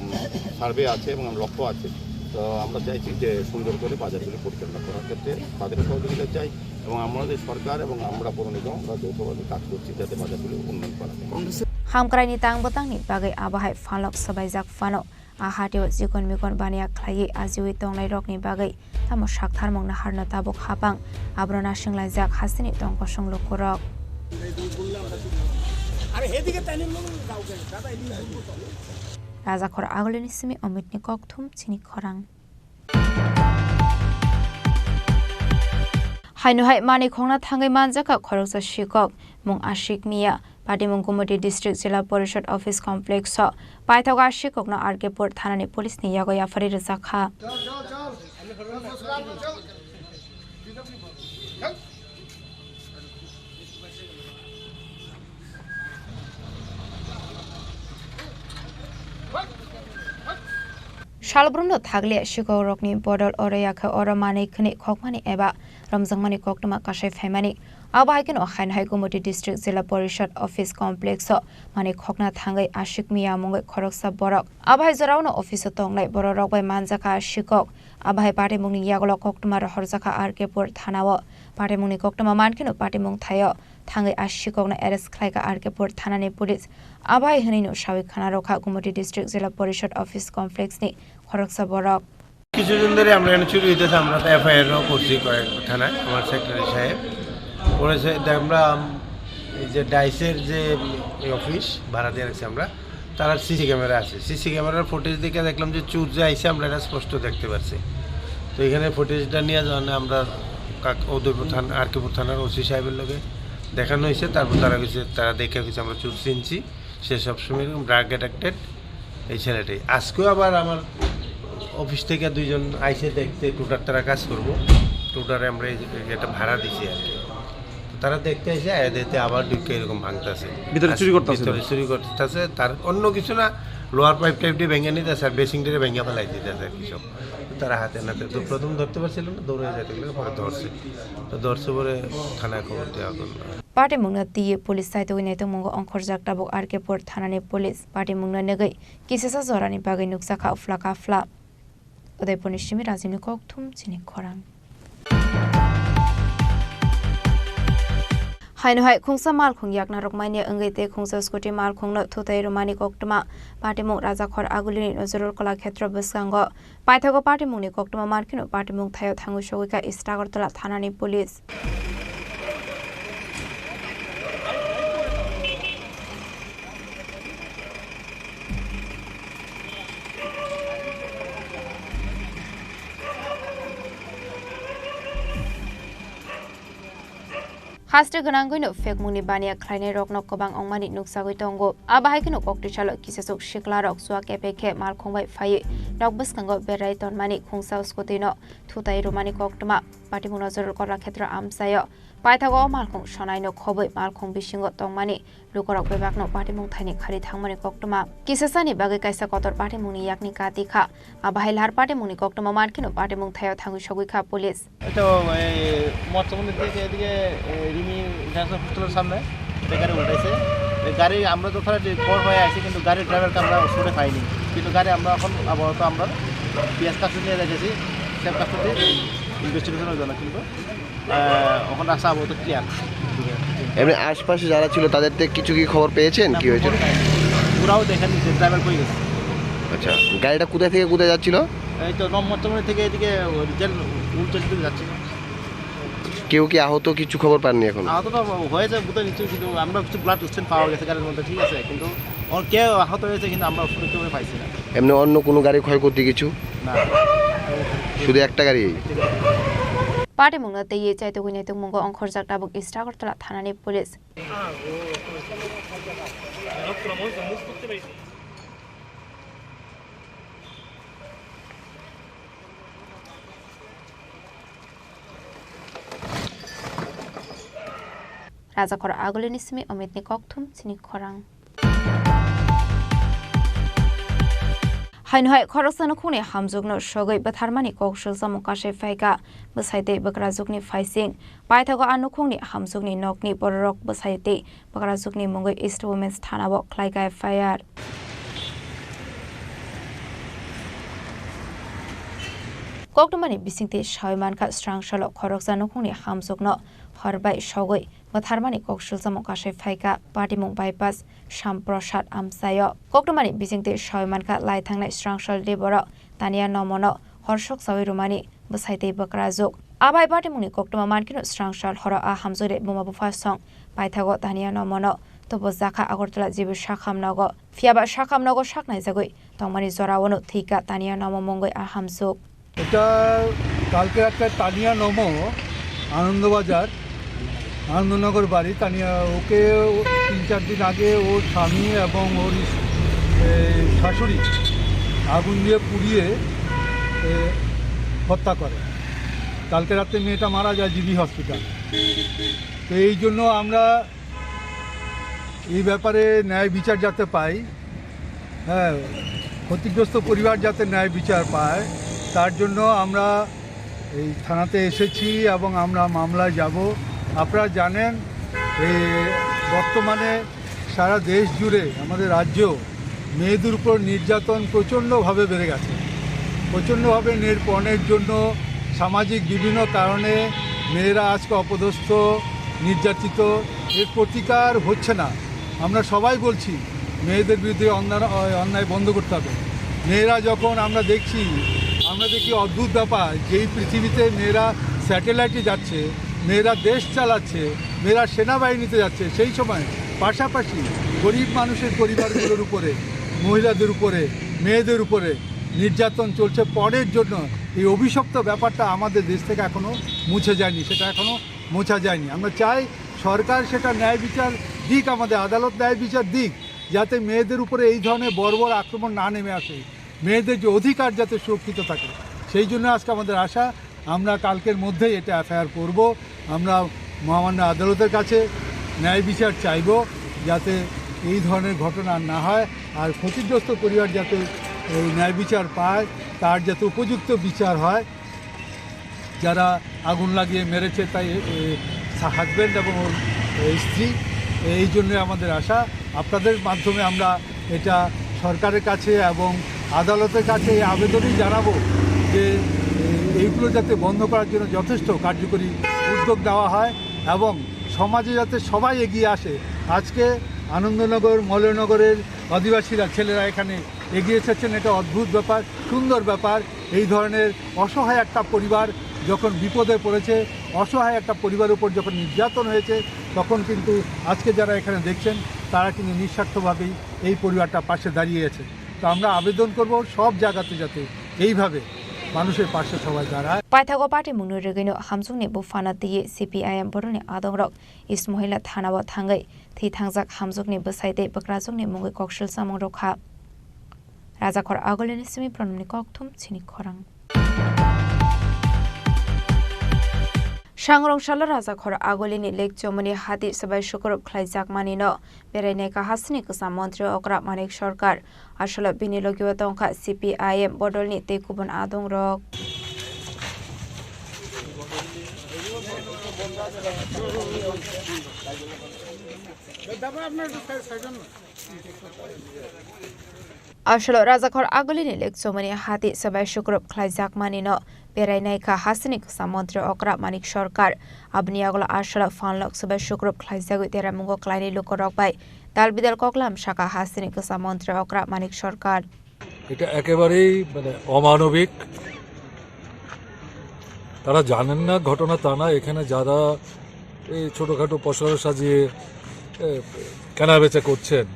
সার্ভে আছে এবং লক্ষ্য আছে। তো আমরা চাইছি যে সুন্দর করে বাজারগুলি পরিচালনা করার ক্ষেত্রে তাদের সহযোগিতা চাই এবং আমাদের সরকার এবং আমরা পৌর নিগম আমরা যৌথভাবে কাজ করছি যাতে বাজারগুলি উন্নয়ন করা যায়। Hamkraini tang bwtangni bagwi abo hai phalok swbaijak phano. A hatio chikon mikon baniya khlaiwi ajiwi tongnairokni bagwi tamo saktharmung naharno tabuk hapang, abono nasinglaijak hasteni tong kosong lukurok. Rajakhor Agulini simi Omitni kokthum chini khorang. Haino hai manwi khokna thangwi manjakha khoroksa sikok, mung Ashik Miya, patimung Gumoti District Jila Porishad Office Complex o. Paithak a sikokno R K Pur thanani police ni yago yaphari rwjakha. Salbrumno thakliya sikokrokni bodol oro ya khe oro manwi khwnwi khokmani eba romjakmani koktwma kasai phaimani. Abo hai kheno haino hai Gumoti District Jila Porishad Office Complex o manwi khokna thangwi Ashik Miya mungwi khoroksa borok. Abo hai jorao no office o tongnai bororok bai manjakha sikok. Abo hai patimungni yagulo koktwma rohorjakha R K Pur thana o. Patimungni koktwma mankheno patimung thaio thangwi a sikokno arrest khlaikha R K Pur thanani police. Abo hai hwnwi no sawi khna rwkha Gumoti District Jila Porishad Office Complex ni khoroksa borok. কিছুদিন ধরে আমরা এখানে চুরি হইতেছে, আমরা তো এফআইআর ও করছি কয়েক থানায়, আমার সেক্রেটারি সাহেব। পরে সে-, আমরা এই যে ডাইসের যে অফিস ভাড়া দিয়ে রাখছি আমরা, তার সিসি ক্যামেরা আছে। সিসি ক্যামেরার ফুটেজ দেখে দেখলাম যে চোর যে আইছে, আমরা এটা স্পষ্ট দেখতে পারছি। তো এখানে ফুটেজটা নিয়ে যখন আমরা কাক-, উদয়পুর থানা, আর কেপুর থানার ওসি সাহেবের লগে দেখানো হয়েছে, তারপর তারা গেছে, তারা দেখে গেছে আমরা চোর চিনছি, সে সবসময় এরকম ড্রাগ অ্যাডিক্টেড এই ছেলেটাই। আজকেও আবার আমার অফিস থেকে দুইজন আইছে দেখতে, টোটার তারা কাজ করবো, টোটারে আমরা এই যে এটা ভাড়া দিছি আর কি। তারা দেখতে এসে আয়া দেখতে আবার ঢুকে এরকম ভাঙতাছে। ভিতরে চুরি করতাছে ভিতরে তো? চুরি করতেছে, তার অন্য কিছু না, লোয়ার পাইপ টাইপ দিয়ে ভেঙে নিতেছে আর বেসিং দিয়ে ভেঙে ফেলাই দিতেছে আর কি সব। তারা হাতে নাতে তো প্রথম ধরতে পারছিল না, দৌড়ে যেতে গেলে পরে ধরছে। তো ধরছে পরে থানায় খবর দেওয়া করলো। Patimungno twiwi police saitogwi naitokmungo ongkhorjak tabuk R K Pur thanani police. Patimungno nugwi kisasa jorani bagwi nukjakha uphla kaphla. Udaipurni simi Rajini kokthum chini khorang. Haino hai khungsa malkhung yakna rwkmani wngwi tei khungsa scooty malkhungno thutai rwmani koktwma patimung Rajakhor Agulini Nojorul Kolakhetro bwskango. Paithago patimungni koktwma mankheno patimung thaio thangwi sogwi kha East Agartala thanani police. Haste gwnangwino phekmungni baniya khlainairokno kwbang wngmani nukjagwi tongo. Abo hai kheno koktwisalo kisasuk siklarok chua kepek khe malkhung bai phaiwi nok bwskango berai tonmani khungsa scooty-no thutai rwmani koktwma patimung Nojorul Kolakhetro amchaio. Paithago o malkhung sonaino khobwi malkhung bisingo tongmani lukurok bebakno patimung thaini khari thangmani koktwma. Kisasani bagwi kaisa kotor patimungni yakni kati kha. Abo hai lahar patimungni koktwma mankheno patimung thaio thangwi sogwi kha police. এই তো এই মৎস্যমন্দির থেকে এদিকে, এ, রিমি ইন্টারন্যাশনাল হোস্টেলের সামনে একটা গাড়ি উল্টাইছে। এই গাড়ি আমরা যথারীতি খবর হয়ে আসি, কিন্তু গাড়ির ড্রাইভারকে আমরা ছুটে পাইনি। কিন্তু গাড়ি আমরা এখন আপাতত আমরা পিএস কাস্টডি নিয়ে রেখেছি, সেফ কাস্টডি ইনভেস্টিগেশনের জন্য। কিন্তু, আহ, এখন রাস্তা আপাতত ক্লিয়ার। এমনি আশপাশে যারা ছিল তাদের থেকে কিছু কি খবর পেয়েছেন, না, কি হয়েছে? খবর পাইনি। ওরাও দেখেনি যে ড্রাইভার কই গেছে। আচ্ছা, গাড়িটা কোথা থেকে কোথায় যাচ্ছিল? এই তো নম মৎস্যমন্দির থেকে এদিকে ওই রিজাল্ট উল্টো দিকে যাচ্ছে। কেউ কি আহত, কিছু খবর পাননি এখন? আহত তো হয়েছে বুঝতে নিশ্চয়ই, কিন্তু আমরা কিছু ব্লাড স্টেন পাওয়া গেছে গাড়ির মধ্যে, ঠিক আছে, কিন্তু ওর কেউ আহত হয়েছে কিন্তু আমরা ওষুধে কেউ পাইছি না। এমনি অন্য কোনো গাড়ি ক্ষয়ক্ষতি কিছু? না। শুধু একটা গাড়ি। Patimungno teiwi chaitugwi naitukmungo ongkhorjak tabuk East Agartala thanani police. Rajakhor Agulini simi Omitni kokthum chini khorang. Haino hai khoroksa nukhungni hamjwkno sogwi bwtharmani kok swlsamung kasai phaikha bwsai tei bwkrajwkni phaising. Paithago a nukhungni hamjwkni nokni bororok bwsai tei bwkrajwkni mungwi East Women's Thanao khlaikha F I R. Koktwmani bisingtwi sawi mankha, srangsalo khoroksa nukhungni hamjwkno horbai sogwi bwtharmani kok swlsamung kasai phaikha Patimung bypass Shyam Prasad amchaio. Koktwmani bisingtwi sawi mankha, lai thangnai srangsal diboro Tania Nomono horsok sawi rwmani bwsai tei bwkrajwk. Abai Patimungni koktwma mankheno srangsal horo a hamjwkni buma bupha song paithago Tania Nomono tubujakha Agartala G B Sakham nogo. Phiyaba Sakham nogo saknaijagwi tongmani joraono thwikha Tania Nomo mungwi a hamjwk. এটা কালকে রাতে তানিয়া নমো আনন্দবাজার, আনন্দনগর বাড়ি। তানিয়া ওকে তিন চার দিন আগে ওর স্বামী এবং ওর এই শাশুড়ি আগুন দিয়ে পুড়িয়ে, এ, হত্যা করে। কালকে রাতে মেয়েটা মারা যায় জিবি হসপিটাল। তো এই জন্য আমরা এই ব্যাপারে ন্যায় বিচার যাতে পাই, হ্যাঁ, ক্ষতিগ্রস্ত পরিবার যাতে ন্যায় বিচার পায়, তার জন্য আমরা এই থানাতে এসেছি এবং আমরা মামলায় যাব। আপনারা জানেন, এই বর্তমানে সারা দেশ জুড়ে আমাদের রাজ্যেও মেয়েদের উপর নির্যাতন প্রচণ্ডভাবে বেড়ে গেছে। প্রচণ্ডভাবে নের-, পণের জন্য সামাজিক বিভিন্ন কারণে মেয়েরা আজকে অপদস্থ, নির্যাতিত, এর প্রতিকার হচ্ছে না। আমরা সবাই বলছি মেয়েদের বিরুদ্ধে অন্যায়, অন্যায় বন্ধ করতে হবে। মেয়েরা যখন আমরা দেখছি, আমরা দেখি অদ্ভুত ব্যাপার, যেই পৃথিবীতে মেয়েরা স্যাটেলাইটে যাচ্ছে, মেয়েরা দেশ চালাচ্ছে, মেয়েরা সেনাবাহিনীতে যাচ্ছে, সেই সময় পাশাপাশি গরিব মানুষের পরিবারগুলোর উপরে, মহিলাদের উপরে, মেয়েদের উপরে নির্যাতন চলছে পণের জন্য। এই অভিশপ্ত ব্যাপারটা আমাদের দেশ থেকে এখনো মুছে যায়নি, সেটা এখনো মোছা যায়নি। আমরা চাই সরকার সেটা ন্যায় বিচার দিক, আমাদের আদালত ন্যায় বিচার দিক, যাতে মেয়েদের উপরে এই ধরনের বর্বর আক্রমণ না নেমে আসে, মেয়েদের যে অধিকার যাতে সুরক্ষিত থাকে, সেই জন্য আজকে আমাদের আশা। আমরা কালকের মধ্যেই এটা এফআইআর করব। আমরা মহামান্য আদালতের কাছে ন্যায় বিচার চাইব, যাতে এই ধরনের ঘটনা আর না হয়, আর ক্ষতিগ্রস্ত পরিবার যাতে এই ন্যায় বিচার পায়, তার যাতে উপযুক্ত বিচার হয়। যারা আগুন লাগিয়ে মেরেছে, তাই, এ, হাজব্যান্ড এবং ওর, এ, স্ত্রী। এই জন্য আমাদের আশা, আপনাদের মাধ্যমে আমরা এটা সরকারের কাছে এবং আদালতের কাছে এই আবেদনই জানাবো যে, এ, এইগুলো যাতে বন্ধ করার জন্য যথেষ্ট কার্যকরী উদ্যোগ নেওয়া হয় এবং সমাজে যাতে সবাই এগিয়ে আসে। আজকে আনন্দনগর, মলয়নগরের অধিবাসীরা, ছেলেরা এখানে এগিয়ে এসেছেন, এটা অদ্ভুত ব্যাপার, সুন্দর ব্যাপার। এই ধরনের অসহায় একটা পরিবার যখন বিপদে পড়েছে, অসহায় একটা পরিবারের উপর যখন নির্যাতন হয়েছে, তখন কিন্তু আজকে যারা এখানে দেখছেন, তারা কিন্তু নিঃস্বার্থভাবেই এই পরিবারটা পাশে দাঁড়িয়ে আছে। তো আমরা আবেদন করব সব জায়গাতে যাতে এইভাবে মানুষের পাশে সবাই দাঁড়ায়। Paithago party mungni rwgwino hamjwkni buphano twiwi C P I M borokni adongrok East Mohila thanao thangwi thwi thangjak hamjwkni bwsai tei bwkrajwkni mungwi koksil chamung rwkha. Rajakhor Agulini simi Pranamni kokthum chini khorang. Sangrong salo Rajakhor Agulini lake chomoni hati swbai sukurup khlaijakmani no berai naikha hasini kwcham montri okra Manik Sarkar. Aswlao bini logio tongkha C P I M bodolni tei kubun adongrok. Aswlao Rajakhor Agulini lake chomoni hati swbai sukurup khlaijakmani no berai naikha hasini kwcham montri okra Manik Sarkar. Aboni yagulo aswlao phanlok swbai sukurup khlaijagwi deramungo klainai lukurok bai dal bidal koklam sakha hasini kwcham montri okra Manik Sarkar. এটা একেবারেই মানে অমানবিক। তারা জানেন না ঘটনা তা না, এখানে যারা এই ছোটোখাটো পসরা সাজিয়ে, এ, কেনাবেচা করছেন,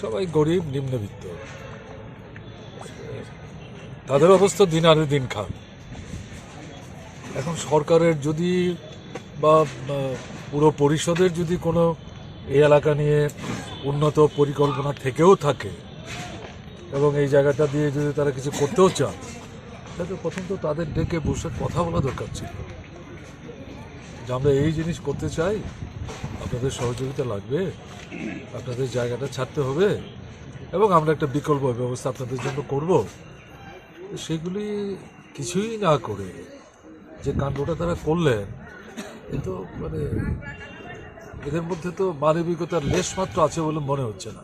সবাই গরিব, নিম্নবিত্ত। তাদের অবস্থা দিন আনে দিন খারাপ। এখন সরকারের যদি বা, বা পুর পরিষদের যদি কোনো এই এলাকা নিয়ে উন্নত পরিকল্পনা থেকেও থাকে এবং এই জায়গাটা দিয়ে যদি তারা কিছু করতেও চান, তাহলে প্রথম তো তাদের ডেকে বসে কথা বলা দরকার ছিল যে আমরা এই জিনিস করতে চাই, আপনাদের সহযোগিতা লাগবে, আপনাদের জায়গাটা ছাড়তে হবে এবং আমরা একটা বিকল্প ব্যবস্থা আপনাদের জন্য করব। তো সেগুলি কিছুই না করে যে কাণ্ডটা তারা করলেন, এ তো মানে এদের মধ্যে তো মানবিকতার লেশমাত্র আছে বলে মনে হচ্ছে না।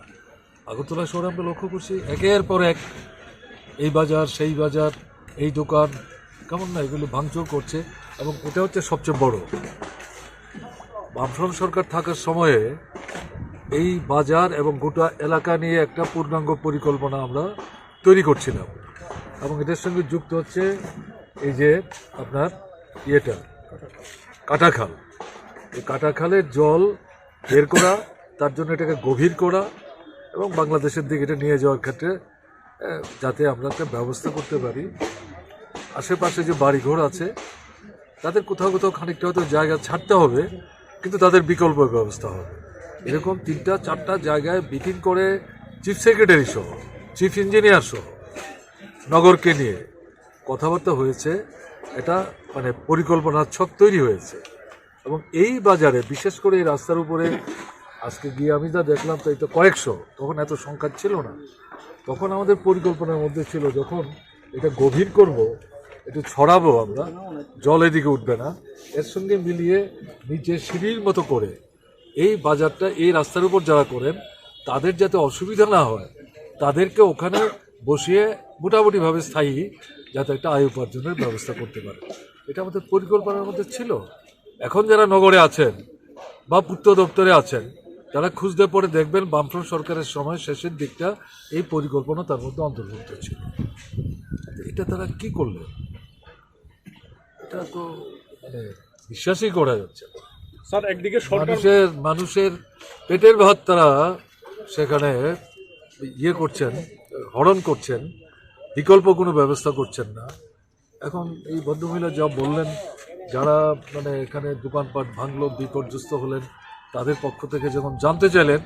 আগরতলা শহরে আমরা লক্ষ্য করছি একের পর এক এই বাজার, সেই বাজার, এই দোকান, কেমন না এগুলো ভাঙচুর করছে এবং এটা হচ্ছে সবচেয়ে বড়। বামফ্রন্ট সরকার থাকার সময়ে এই বাজার এবং গোটা এলাকা নিয়ে একটা পূর্ণাঙ্গ পরিকল্পনা আমরা তৈরি করছিলাম এবং এটার সঙ্গে যুক্ত হচ্ছে এই যে আপনার ইয়েটা, কাটাখাল। এই কাটাখালের জল বের করা, তার জন্য এটাকে গভীর করা এবং বাংলাদেশের দিকে এটা নিয়ে যাওয়ার ক্ষেত্রে, আহ, যাতে আমরা একটা ব্যবস্থা করতে পারি। আশেপাশে যে বাড়িঘর আছে, তাদের কোথাও কোথাও খানিকটা হয়তো জায়গা ছাড়তে হবে, কিন্তু তাদের বিকল্প ব্যবস্থা হবে। এরকম তিনটা চারটা জায়গায় মিটিং করে চিফ সেক্রেটারি সহ, চিফ ইঞ্জিনিয়ার সহ নগরকে নিয়ে কথাবার্তা হয়েছে। এটা মানে পরিকল্পনার ছক তৈরি হয়েছে এবং এই বাজারে, বিশেষ করে এই রাস্তার উপরে, আজকে গিয়ে আমি যা দেখলাম, তো এই তো কয়েকশো, তখন এত সংখ্যা ছিল না। তখন আমাদের পরিকল্পনার মধ্যে ছিল, যখন এটা গভীর করব, একটু ছড়াবো আমরা, জল এদিকে উঠবে না, এর সঙ্গে মিলিয়ে নিচে সিঁড়ির মতো করে এই বাজারটা এই রাস্তার উপর যারা করেন, তাদের যাতে অসুবিধা না হয়, তাদেরকে ওখানে বসিয়ে মোটামুটিভাবে স্থায়ী যাতে একটা আয় উপার্জনের ব্যবস্থা করতে পারে, এটা আমাদের পরিকল্পনার মধ্যে ছিল। এখন যারা নগরে আছেন বা পূর্ত দপ্তরে আছেন, তারা খুঁজতে পরে দেখবেন বামফ্রন্ট সরকারের সময় শেষের দিকটা এই পরিকল্পনা তার মধ্যে অন্তর্ভুক্ত ছিল। তো এটা তারা কি করলেন? এটা তো মানে বিশ্বাসই করা যাচ্ছে না। স্যার, একদিকে সরকার মানুষের, মানুষের পেটের ভাত তারা সেখানে ইয়ে করছেন, হরণ করছেন, বিকল্প কোনো ব্যবস্থা করছেন না। এখন এই ভদ্রমহিলা যা বললেন, যারা মানে এখানে দোকানপাট ভাঙলো, বিপর্যস্ত হলেন, তাদের পক্ষ থেকে যখন জানতে চাইলেন,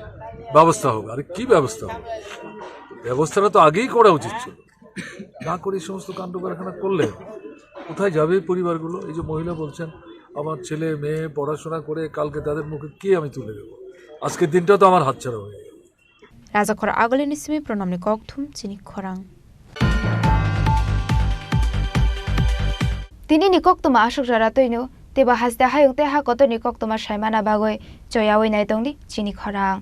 ব্যবস্থা হবে। আরে কি ব্যবস্থা হবে? ব্যবস্থাটা তো আগেই করা উচিত ছিল, না করে এই সমস্ত কাণ্ড কারখানা করলে কোথায় যাবে এই পরিবারগুলো? এই যে মহিলা বলছেন, "আমার ছেলে মেয়ে পড়াশোনা করে কালকে তাদের মুখে কি আমি তুলে দেবো? আজকের দিনটা তো আমার হাতছাড়া হয়ে গেল।" Rajakhor agulini simi pranamni kokthum chini khorang. Tini ni koktwma aswk jora twino teibo haste hayung tei ha kotorni koktwma saimana bagwi choyawi naitongdi chini khorang.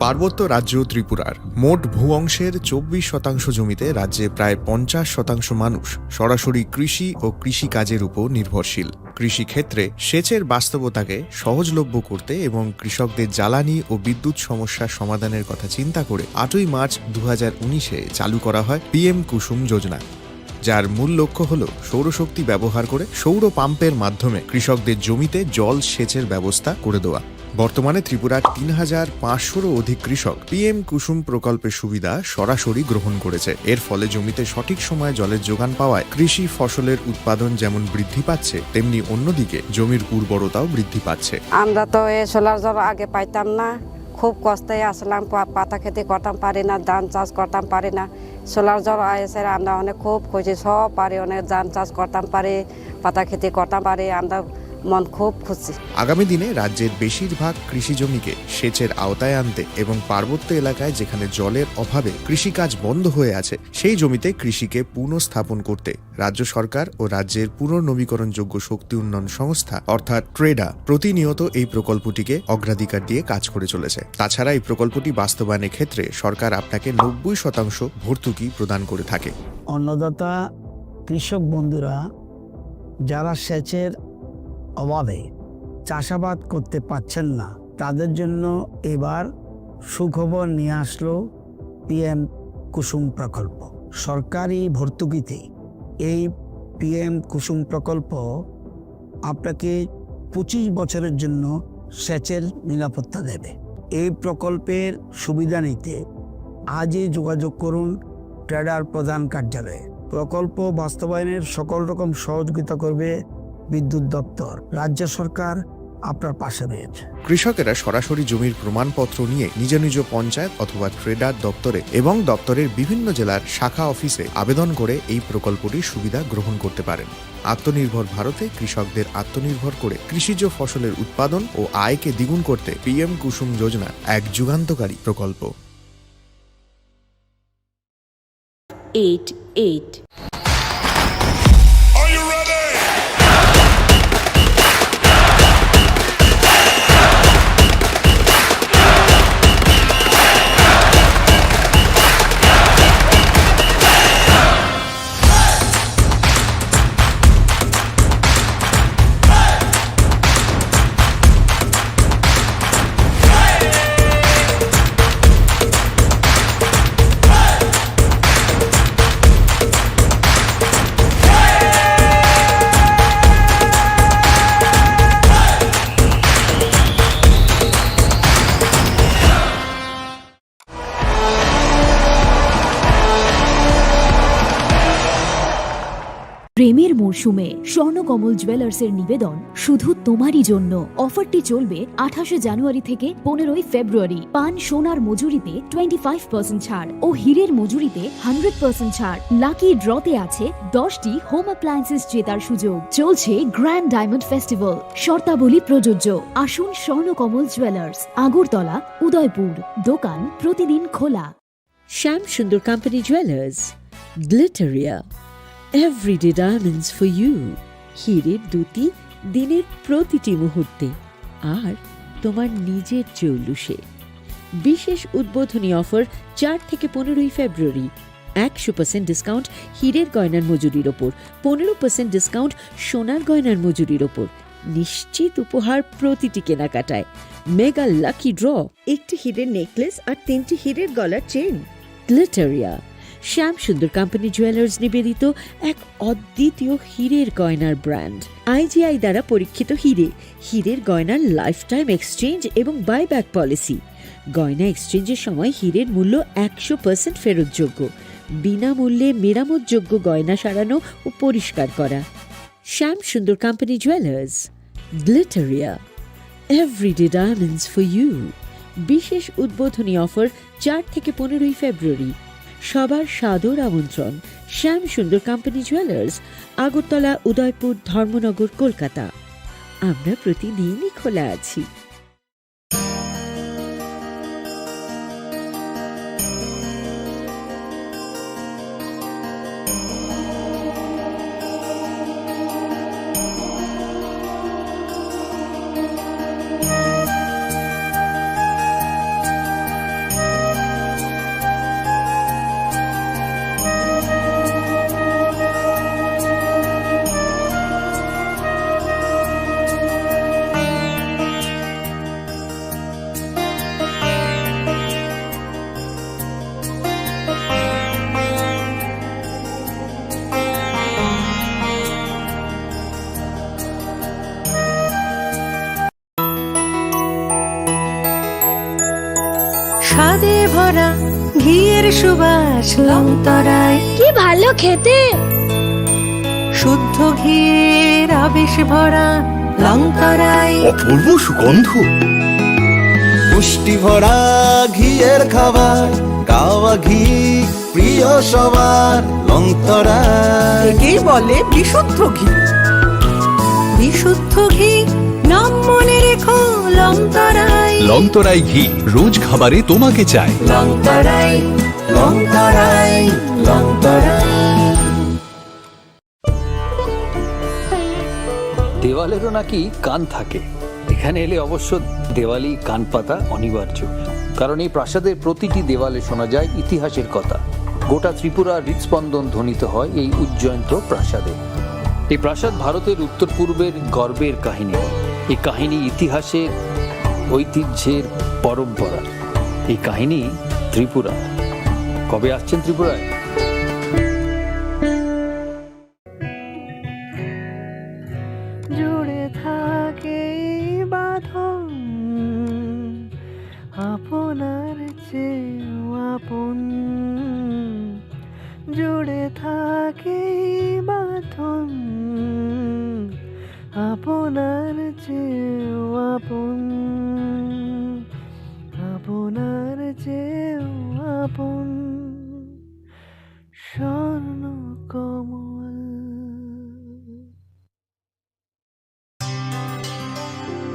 পার্বত্য রাজ্য ত্রিপুরার মোট ভূ অংশের চব্বিশ শতাংশ জমিতে রাজ্যে প্রায় পঞ্চাশ শতাংশ মানুষ সরাসরি কৃষি ও কৃষিকাজের উপর নির্ভরশীল। কৃষিক্ষেত্রে সেচের বাস্তবতাকে সহজলভ্য করতে এবং কৃষকদের জ্বালানি ও বিদ্যুৎ সমস্যা সমাধানের কথা চিন্তা করে আটই মার্চ দু হাজার উনিশে চালু করা হয় পিএম কুসুম যোজনা, যার মূল লক্ষ্য হল সৌরশক্তি ব্যবহার করে সৌর পাম্পের মাধ্যমে কৃষকদের জমিতে জল সেচের ব্যবস্থা করে দেওয়া। বর্তমানে ত্রিপুরার তিন হাজার পাঁচশোরও অধিক কৃষক পিএম কুসুম প্রকল্পের সুবিধা সরাসরি গ্রহণ করেছে। এর ফলে জমিতে সঠিক সময়ে জলের যোগান পাওয়ায় কৃষি ফসলের উৎপাদন যেমন বৃদ্ধি পাচ্ছে, তেমনি অন্যদিকে জমির উর্বরতাও বৃদ্ধি পাচ্ছে। আমরা তো এই সোলার জল আগে পাইতাম না, খুব কষ্টে আসলাম, পা-, পাতা খেতি করতাম পারি না, ধান চাষ করতাম পারি না। সোলার জল আইসে আমরা অনেক খুব খুশি, সব পারি, অনেক ধান চাষ করতাম পারি, পাতা খেতি করতাম পারি, আমরা মন খুব খুশি। আগামী দিনে রাজ্যের বেশিরভাগ কৃষি জমিকে সেচের আওতায় আনতে এবং পার্বত্য এলাকায় যেখানে জলের অভাবে কৃষিকাজ বন্ধ হয়ে আছে, সেই জমিতে কৃষিকে পুনঃস্থাপন করতে রাজ্য সরকার ও রাজ্যের পুনর্নবীকরণযোগ্য শক্তি উন্নয়ন সংস্থা অর্থাৎ ট্রেডা প্রতিনিয়ত এই প্রকল্পটিকে অগ্রাধিকার দিয়ে কাজ করে চলেছে। তাছাড়া এই প্রকল্পটি বাস্তবায়নের ক্ষেত্রে সরকার আপনাকে নব্বই শতাংশ ভর্তুকি প্রদান করে থাকে। অন্নদাতা কৃষক বন্ধুরা যারা সেচের অভাবে চাষাবাদ করতে পারছেন না, তাদের জন্য এবার সুখবর নিয়ে আসলো পিএম কুসুম প্রকল্প। সরকারি ভর্তুকিতে এই পিএম কুসুম প্রকল্প আপনাকে পঁচিশ বছরের জন্য সেচের নিরাপত্তা দেবে। এই প্রকল্পের সুবিধা নিতে আজই যোগাযোগ করুন ট্রেডার প্রধান কার্যালয়ে। প্রকল্প বাস্তবায়নের সকল রকম সহযোগিতা করবে বিদ্যুৎ দপ্তর। রাজ্য সরকার আপনার পাশে রয়েছে। কৃষকেরা সরাসরি জমির প্রমাণপত্র নিয়ে নিজ নিজ পঞ্চায়েত অথবা ট্রেডার দপ্তরে এবং দপ্তরের বিভিন্ন জেলার শাখা অফিসে আবেদন করে এই প্রকল্পটির সুবিধা গ্রহণ করতে পারেন। আত্মনির্ভর ভারতে কৃষকদের আত্মনির্ভর করে কৃষিজ ফসলের উৎপাদন ও আয়কে দ্বিগুণ করতে পিএম কুসুম যোজনা এক যুগান্তকারী প্রকল্প। Eight eight. প্রেমের মরশুমে স্বর্ণকমল জুয়েলার্সের নিবেদন শুধু তোমারই জন্য। অফারটি চলবে আঠাশে জানুয়ারি থেকে পনেরোই ফেব্রুয়ারি। পান সোনার মজুরিতে টোয়েন্টি ফাইভ পার্সেন্ট ছাড় ও হীরের মজুরিতে হান্ড্রেড পার্সেন্ট ছাড়। লাকি ড্রতে আছে দশটি হোম অ্যাপ্লায়েন্সেস জেতার সুযোগ। চলছে গ্র্যান্ড ডায়মন্ড ফেস্টিভ্যাল, শর্তাবলী প্রযোজ্য। আসুন স্বর্ণকমল জুয়েলার্স, আগরতলা, উদয়পুর। দোকান প্রতিদিন খোলা। Shyam Sundar Company Jewelers, Glitteria, everyday diamonds for you. হীরের দ্যুতি দিনের প্রতিটি মুহূর্তে আর তোমার নিজের চৌলুসে। বিশেষ উদ্বোধনী অফার চার থেকে পনেরোই ফেব্রুয়ারি। একশো পার্সেন্ট ডিসকাউন্ট হীরের গয়নার মজুরির ওপর, পনেরো পার্সেন্ট ডিসকাউন্ট সোনার গয়নার মজুরির ওপর। নিশ্চিত উপহার প্রতিটি কেনাকাটায়। মেগা লাকি ড্র, একটি হীরের নেকলেস আর তিনটি হীরের গলার চেন। গ্লিটারিয়া, শ্যাম সুন্দর কোম্পানি জুয়েলার্স নিবেদিত এক অদ্বিতীয় হীরের গয়নার ব্র্যান্ড। আইজিআই দ্বারা পরীক্ষিত হীরে, হীরের গয়নার লাইফ টাইম এক্সচেঞ্জ এবং বাইব্যাক পলিসি। গয়না এক্সচেঞ্জের সময় হীরের মূল্য একশো পার্সেন্ট ফেরতযোগ্য। বিনামূল্যে মেরামতযোগ্য গয়না সারানো ও পরিষ্কার করা। Shyam Sundar company jewellers, Glitteria, everyday diamonds for you. বিশেষ উদ্বোধনী অফার চার থেকে পনেরোই ফেব্রুয়ারি। সবার সাদর আমন্ত্রণ। শ্যাম সুন্দর কোম্পানি জুয়েলার্স, আগরতলা, উদয়পুর, ধর্মনগর, কলকাতা। আমরা প্রতিদিনই খোলা আছি। স্বাদে ভরা ঘিয়ের সুবাস লংতরায়। কি ভালো খেতে! শুদ্ধ ঘিয়ের আবেশ ভরা লংতরায়। অপূর্ব সুগন্ধ। পুষ্টি ভরা ঘিয়ের খাবার, গাওয়া ঘি প্রিয় সবার লংতরায়। একেই বলে বিশুদ্ধ ঘি। বিশুদ্ধ ঘি, নাম মনে রেখো লংতরায়। লংতরাই ঘি, রোজ খাবারে তোমাকে চাই। লংতরায়, লংতরায়, লংতরায়। দেওয়ালেরও নাকি কান থাকে। এখানে এলে অবশ্য দেওয়ালি কান পাতা অনিবার্য, কারণ এই প্রাসাদের প্রতিটি দেওয়ালে শোনা যায় ইতিহাসের কথা। গোটা ত্রিপুরা হৃৎস্পন্দন ধ্বনিত হয় এই উজ্জয়ন্ত প্রাসাদে। এই প্রাসাদ ভারতের উত্তর পূর্বের গর্বের কাহিনী। এই কাহিনী ইতিহাসের, ঐতিহ্যের পরম্পরা। এই কাহিনী ত্রিপুরা। কবে আসছেন ত্রিপুরায়? জুড়ে থাকে এই বাঁধন আপনার চেয়েও আপন। জুড়ে থাকে এই বাঁধন আপনার চেয়েও আপন, আপনার চেয়েও আপন।